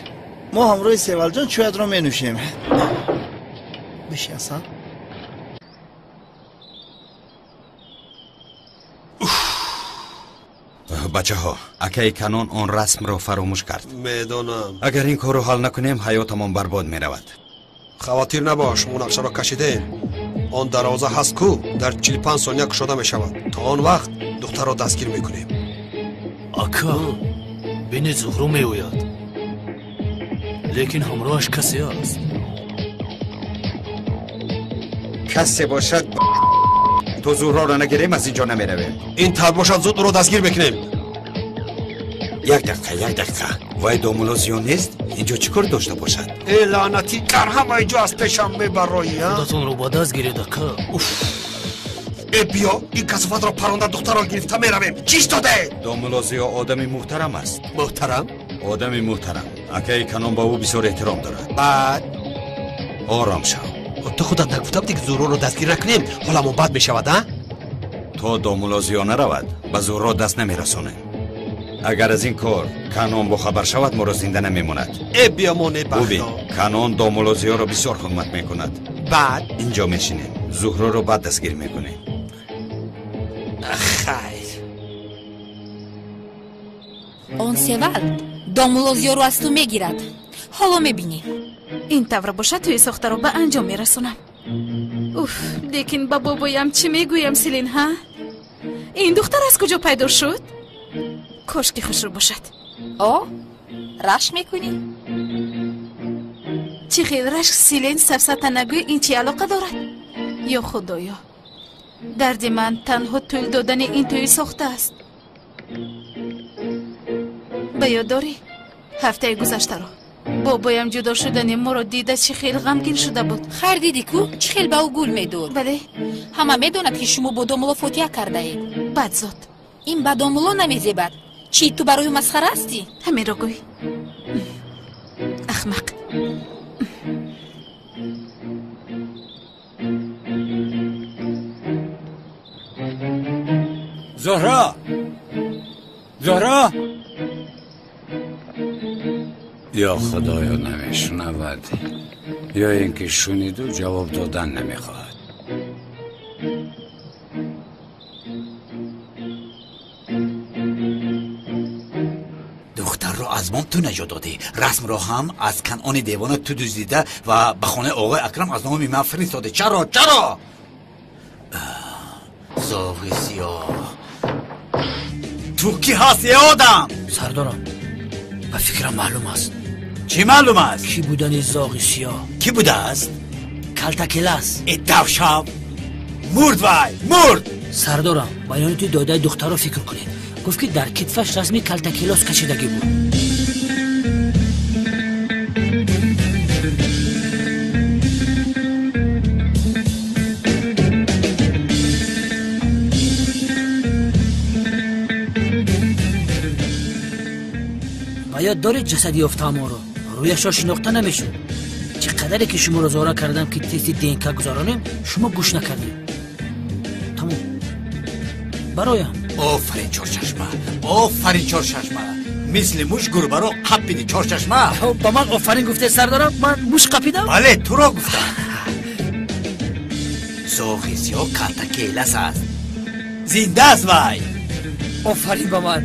Мо ҳамроҳи Севалҷон чоятро менӯшем. Биши, асал. Бачаҳо, акаи Канон он расмро фаромӯш кард. Медонам. Агар ин корро ҳал накунем, ҳаётамон барбод меравад. Хавотир набош, мо нақшаро кашидем. Он дарвоза ҳаст ку, дар 45 сония кушода мешавад. То он вақт духтарро дастгир мекунем. Ака, бинед, Зуҳро меояд, лекин ҳамроҳаш касе аст. Касе бошад, то Зуҳроро нагирем, аз ин ҷо намеравем. Ин тавр бошад, зуд ӯро дастгир мекунем. Як дақиқа, як дақиқа. Вай домулло Зиё нест? Инҷо чӣ кор дошта бошад? Э, лаънатӣ, дар ҳамаи ҷо аз пешам мебароӣ, а? Худатонро ба даст гиред, ака. Уф. Э, биё, ин касофатро паронда духтарро гирифта меравем. Чӣ истодаед? Домулло Зиё одами муҳтарам аст. Муҳтарам? Одами муҳтарам. Акаи Канон ба ӯ бисёр эҳтиром дорад. Баъд? Ором шав. Ту худат нагуфта будӣ, ки Зуҳроро дастгир накунем, ҳоламон бад мешавад, а? То домулло Зиё наравад, ба Зуҳро даст намерасонем. Агар аз ин кор Канон бохабар шавад, моро зинда намемонад. Э, биёмоне бахто. Бубин, Канон домулло Зиёро бисёр ҳурмат мекунад. Баъд? Инҷо мешинем, Зуҳроро баъд дастгир мекунем. Хайр. Он Севал домулло Зиёро аз ту мегирад. Ҳоло мебинӣ. Ин тавр бошад, тӯи сохтаро ба анҷом мерасонам. Уф, лекин ба бобоям чӣ мегӯям, Селин, ҳа? Ин духтар аз куҷо пайдо шуд? Кошки хушрӯ бошад. О, рашк мекунӣ? Чӣ хел рашк, Селин? Сафсата нагӯй, ин чӣ алоқа дорад? Ё худоё, дарди ман танҳо тӯл додани ин тӯи сохта аст. Ба ёд дорӣ ҳафтаи гузаштаро? Бобоям ҷудо шудани моро дида чӣ хел ғамгин шуда буд. Хайр дидӣ ку, чӣ хел ба ӯ гул медод. Бале. Ҳама медонад, ки шумо бо домулло фотиҳа кардаед. Бадзод. Ин ба домулло намезебад. Чӣ, ту барои ӯ масхара ҳастӣ? Ҳаминро гӯй. Ахмақ. Зуҳро! Зуҳро! Ё худоё намешунавад, ё ин ки шуниду ҷавоб додан намехоҳад. Духтарро аз бом ту наҷот додӣ, расмро ҳам аз Канъони девона ту дуздида ва ба хонаи оғои Акрам аз номи ман фиристодӣ. Чаро? Чаро? Зоғи сиёҳ, ту кӣ ҳастӣ, э одам? Сардорам, ба фикрам маълум аст. Чӣ маълум аст? Кӣ будани зоғи сиёҳ. Кӣ будааст? Калтакелас. Э давшав, мурд вай, мурд. Сардорам, баёноти додаи духтарро фикр кунед. Гуфт, ки дар китфаш расми Калтакелос кашидагӣ буд. Ба ёд доред ҷасади ёфтаамонро? Рӯяшро шинохта намешуд. Чӣ қадаре ки шуморо зора кардам, ки тести ДНК гузаронем, шумо гӯш накардед. Тамом. Бароям. Офарин, Чорчашма, офарин, Чорчашма. Мисли муш гурбаро қапиди, Чорчашма. Ба ман офарин гуфте, сардорам? Ман муш қапидам? Бале, туро гуфтам. Зоғи сиёҳ Калтакелас аст. Зинда аст вай. Офарин ба ман,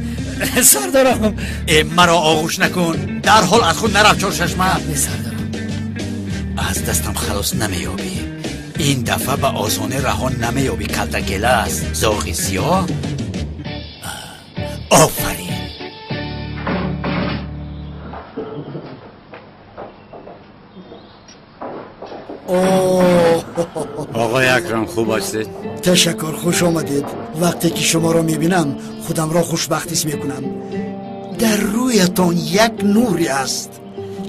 сардорам. Э, маро оғӯш накун. Дарҳол аз худ нарав, Чорчашма. Не, сардорам. Аз дастам халос намеёбӣ. Ин дафъа ба осонӣ раҳо намеёбӣ, Калтакелас. Зоғи сиёҳ. Офарин. Оғои Акрам, хуб ҳастед? Ташаккур, хуш омадед. Вақте ки шуморо мебинам, худамро хушбахт ҳис мекунам. Дар рӯятон як нуре аст.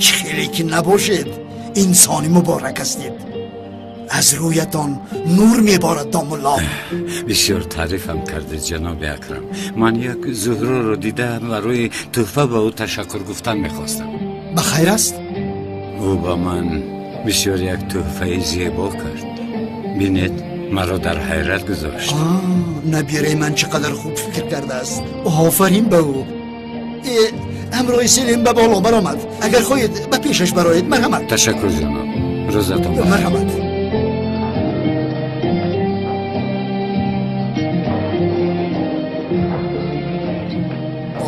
Чӣ хеле ки набошед, инсони муборак ҳастед. Аз рӯятон нур меборад, домулло. Бисёр таърифам кардед, ҷаноби Акрам. Ман як Зуҳроро дида барои тӯҳфа ба ӯ ташаккур гуфтан мехостам. Ба хайр аст? Ӯ ба ман бисёр як тӯҳфаи зебо кард. Бинед, маро дар ҳайрат гузошт. Набираи ман чӣ қадар хуб фикр кардааст. Офарин ба ӯ. Ҳамроҳи Селим ба боло баромад. Агар хоҳед, ба пешаш бароед. Марҳамат. Ташаккур, ҷаноб. Рӯзатон бахайр. Марҳамат.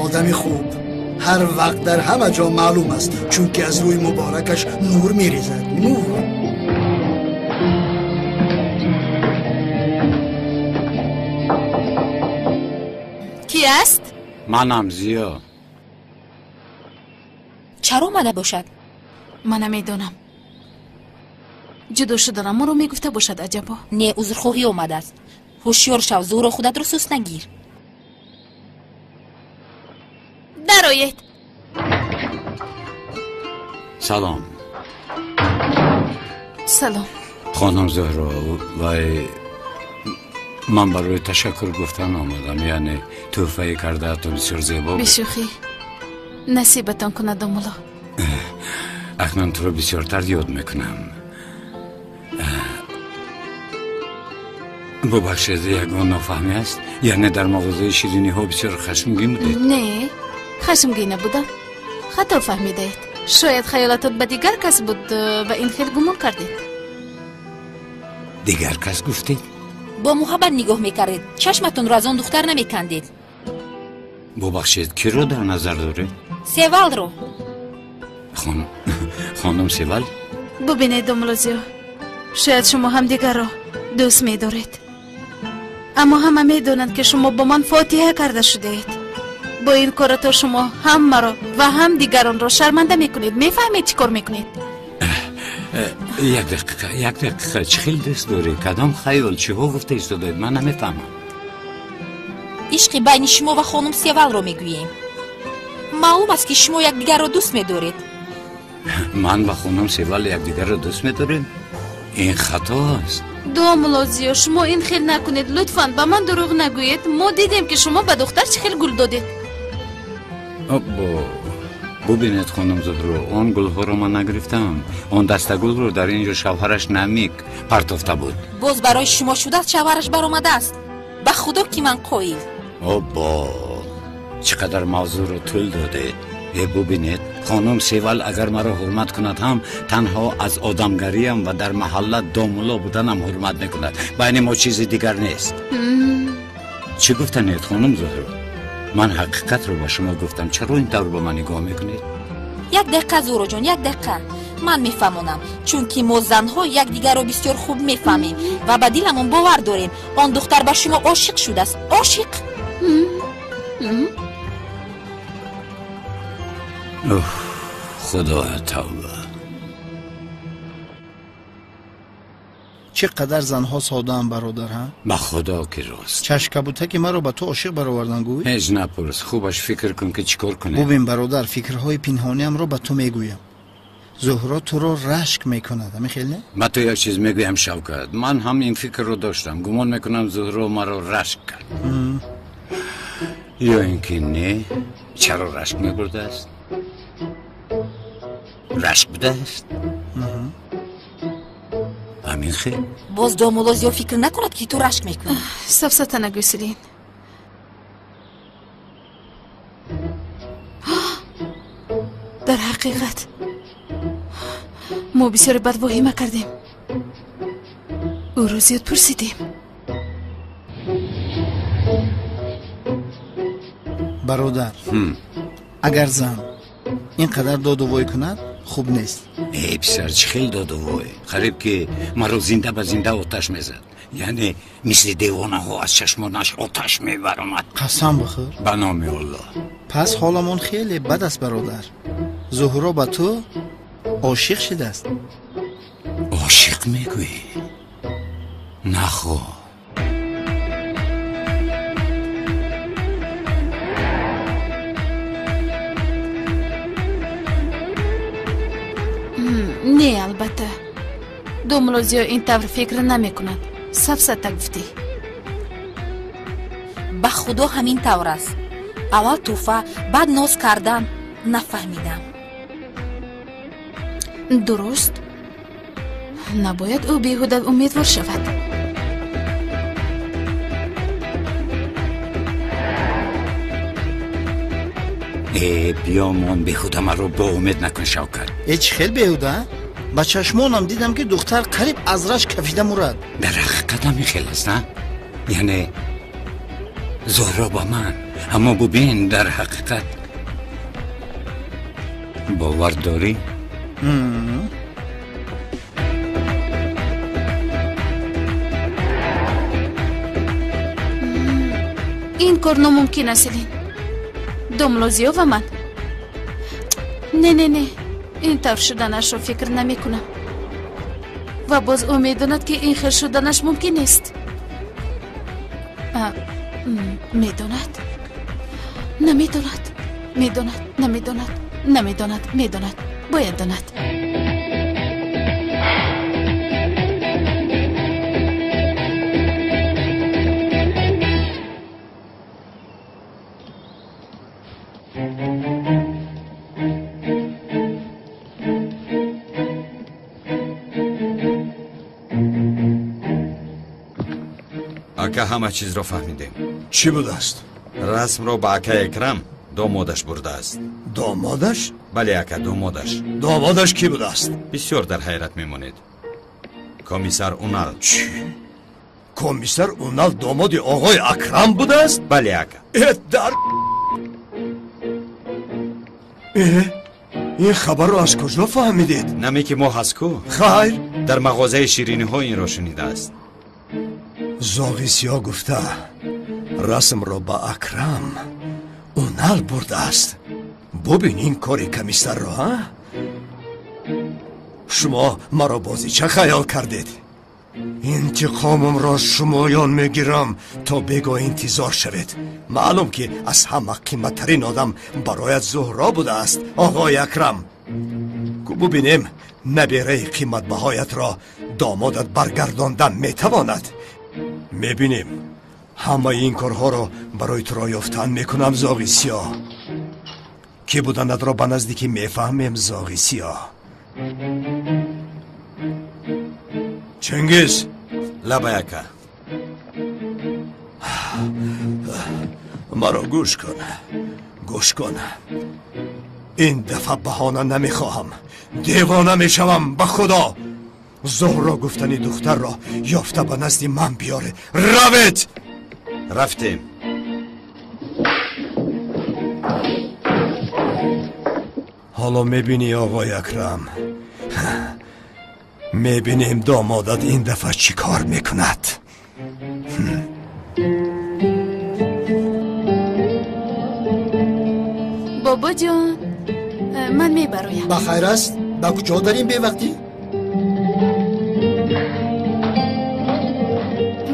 Одами хуб ҳар вақт дар ҳама ҷо маълум аст, чунки аз рӯи муборакаш нур мерезад. Нур. Кӣ аст? Манам, Зиё. Чаро омада бошад? Ман намедонам. Ҷудо шуданамонро мегуфта бошад, аҷабо. Не, узрхоҳӣ омадааст. Ҳушёр шав, Зуҳро, худатро суст нагир. Дароед. Салом. Салом. Хонум Зуҳро, вай ман барои ташаккур гуфтан омадам. Яъне тӯҳфаи кардаатон бисёр зебо буд. Бешӯхӣ, насибатон кунад, домулло. Акнун туро бисёртар ёд мекунам. Бубахшед, ягон нофаҳмӣ аст? Яъне дар мағозаи шириниҳо бисёр хашмгин будед? Не, хашмгин набудам. Хато фаҳмидаед. Шояд хаёлатон ба дигар кас буд ва ин хел гумон кардед. Дигар кас гуфтед? Бо муҳаббат нигоҳ мекардед, чашматонро аз он духтар намекандед. Бубахшед, киро дар назар доред? Севалро. Хонум Севал? Бубинед, домулло Зиё, шояд шумо ҳамдигарро дӯст медоред, аммо ҳама медонанд, ки шумо бо ман фотиҳа карда шудаед. Бо ин корато шумо ҳам маро ва ҳам дигаронро шарманда мекунед. Мефаҳмед чӣ кор мекунед? Як дақиқа, як дақиқа, чӣ хел дӯст доред? Кадом хаёл, чиҳо гуфта истодаед? Ман намефаҳмам. Ишқи байни шумо ва хонум Севалро мегӯем. Маълум аст, ки шумо якдигарро дӯст медоред. Ман ва хонум Севал якдигарро дӯст медорем? Ин хато аст. Домулло Зиё, шумо ин хел накунед, лутфан ба ман дурӯғ нагӯед. Мо дидем, ки шумо ба духтар чӣ хел гул додед. Аббо, бубинед, хонум Зуҳро, он гулҳоро ман нагирифтам. Он дастагулро дар ин ҷо шавҳараш Намик партофта буд. Боз барои шумо шудааст, шавҳараш баромадааст. Ба худо ки ман қоил. Аббо, чӣ қадар мавзӯъро тӯл додед. Э, бубинед, хонум Севал агар маро ҳурмат кунад ҳам, танҳо аз одамгариям ва дар маҳалла домулло буданам ҳурмат мекунад. Байни мо чизи дигар нест. Чӣ гуфтанед, хонум Зуҳро? Ман ҳақиқатро ба шумо гуфтам. Чаро ин тавр ба ман нигоҳ мекунед? Як дақиқа, Зуҳроҷон, як дақиқа. Ман мефаҳмонам, чунки мо занҳо якдигарро бисёр хуб мефаҳмем ва ба диламон бовар дорем. Он духтар ба шумо ошиқ шудааст. Ошиқ? Худоя, тавба. Чӣ қадар занҳо содаам, бародар, ҳа? Ба худо ки рост. Чашкабутаки маро ба ту ошиқ баровардан гӯй? Ҳеҷ напурс, хубаш фикр кун ки чӣ кор кунем. Бубин, бародар, фикрҳои пинҳониамро ба ту мегӯям. Зуҳро туро рашк мекунад, ҳамин хел не? Ба ту як чиз мегӯям, Шавкат. Ман ҳам ин фикрро доштам. Гумон мекунам, Зуҳро маро рашк кард. Ё ин ки не? Чаро рашк мебурдааст? Рашк будааст? Ҳамин хел? Боз домулло Зиё фикр накунад, ки ту рашк мекунӣ. Сафсата нагӯй, Селин. Дар ҳақиқат мо бисёре бад воҳима кардем. Ӯро зиёд пурсидем. Бародар, агар зан ин қадар доду вой кунад, хуб нест. Э, писар, чӣ хел доду вой? Қариб ки маро зинда ба зинда оташ мезад. Яъне мисли девонаҳо аз чашмонаш оташ мебаромад. Қасам бихӯр. Ба номи Аллоҳ. Пас ҳоламон хеле бад аст, бародар. Зуҳро ба ту ошиқ шидааст. Ошиқ мегӯӣ? Нахо. Не, албатта, домулло Зиё ин тавр фикр намекунад. Сафсата гуфтӣ. Ба худо ҳамин тавр аст. Аввал тӯҳфа, баъд ноз кардан. Нафаҳмидам. Дуруст, набояд ӯ беҳуда умедвор шавад. Э, биёмон, беҳуда маро боумед накун, Шавкат. Э, чӣ хел беҳуда? Ба чашмонам дидам, ки духтар қариб аз рашк кафида мурад. Дар ҳақиқат ҳамин хел аст, на? Яъне Зуҳро ба ман. Аммо бубин, дар ҳақиқат бовар дорӣ? Ин кор номумкин аст, Селин. Домулло Зиё ва ман? Не, не, не, ин тавр шуданашро фикр намекунам. Ва боз ӯ медонад, ки ин хел шуданаш мумкин нест. Медонад, намедонад, медонад, намедонад, намедонад, медонад, бояд донад. Ака, ҳама чизро фаҳмидем. Чӣ будааст? Расмро ба акаи Экрам домодаш бурдааст. Домодаш? Бале, ака, домодаш. Домодаш кӣ будааст? Бисёр дар ҳайрат мемонед. Комиссар Унал. Чӣ? Комиссар Унал домоди оғои Акрам будааст? Бале, ака. Э, дар э, ин хабарро аз куҷо фаҳмидед? Наме ки мо ҳаст ку? Хайр. Дар мағозаи шириниҳо инро шунидааст. Зоғи сиёҳ гуфта, расмро ба Акрам Унал бурдааст. Бубин ин кори комиссарро, ҳа? Шумо маро бозича хаёл кардед. Интиқомамро шумоён мегирам, то бего интизор шавед. Маълум ки аз ҳама қиматтарин одам бароят Зуҳро будааст, оғои Акрам. Бигӯ бубинем, набераи қиматбаҳоятро домодат баргардондан метавонад. Мебинем, ҳамаи ин корҳоро барои туро ёфтан мекунам, зоғи сиёҳ. Кӣ буданатро ба наздикӣ мефаҳмем, зоғи сиёҳ. Чингиз! Лабай ака. Маро гӯш кун, гӯш кун. Ин дафъа баҳона намехоҳам, девона мешавам, ба худо. Зуҳро гуфтани духтарро ёфта ба назди ман биёре. Равед! Рафтем. Ҳоло мебинӣ, оғои Акрам, мебинем домодат ин дафъа чӣ кор мекунад. Бобоҷон, ман мебароям. Ба хайр аст? Ба куҷо дар ин бевақтӣ?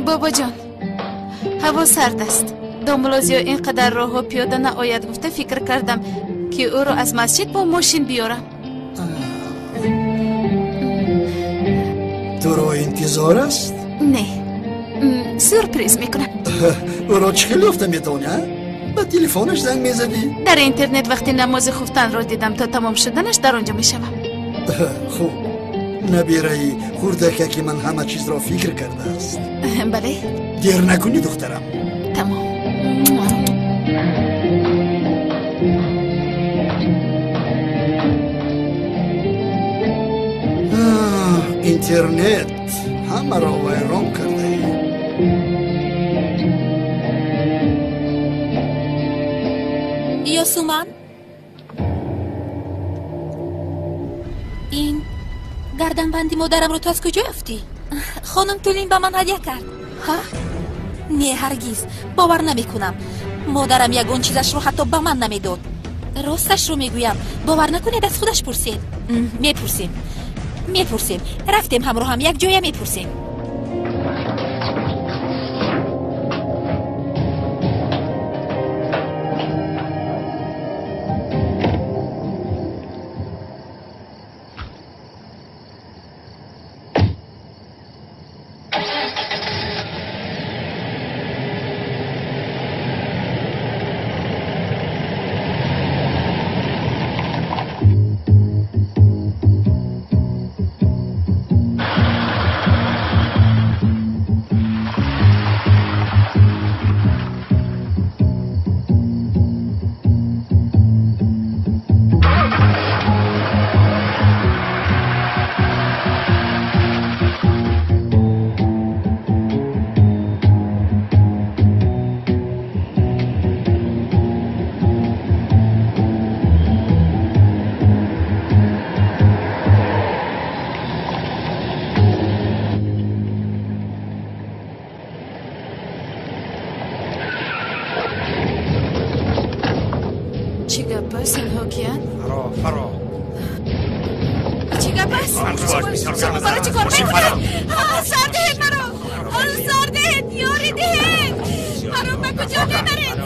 Бобоҷон, ҳаво сард аст. Домулозиё ин қадар роҳҳо пиёда наояд гуфта фикр кардам, ки ӯро аз масҷид бо мошин биёрам. Туро интизор аст? Не, сюрприз мекунам. Ӯро чӣ хел ёфта метавонӣ, а? Ба телефонаш занг мезадӣ? Дар интернет вақти намози хуфтанро дидам, то тамом шуданаш дар он ҷо мешавам. Хуб, набираи хурдакаки ман ҳама чизро фикр кардааст. Бале. Дер накунӣ, духтарам. Тамом. Интернет ҳамаро вайрон кардаи. Ёсуман, ин гарданбанди модарамро ту аз куҷо ёфтӣ? Хонум Тулин ба ман ҳадя кард. Ҳа? Не, ҳаргиз бовар намекунам. Модарам ягон чизашро ҳатто ба ман намедод. Росташро мегӯям, бовар накунед, аз худаш пурсед. Мепурсем, мепурсем. Рафтем ҳамроҳам як ҷоя мепурсем. Чӣ гап аст? Инҳо киянд? Фаро, фаро. Чӣ гап аст? Шумо барои чӣ кор мекунед? Сар диҳед маро! Сар диҳед! Ёрӣ диҳед! Маро ба куҷо мебаред?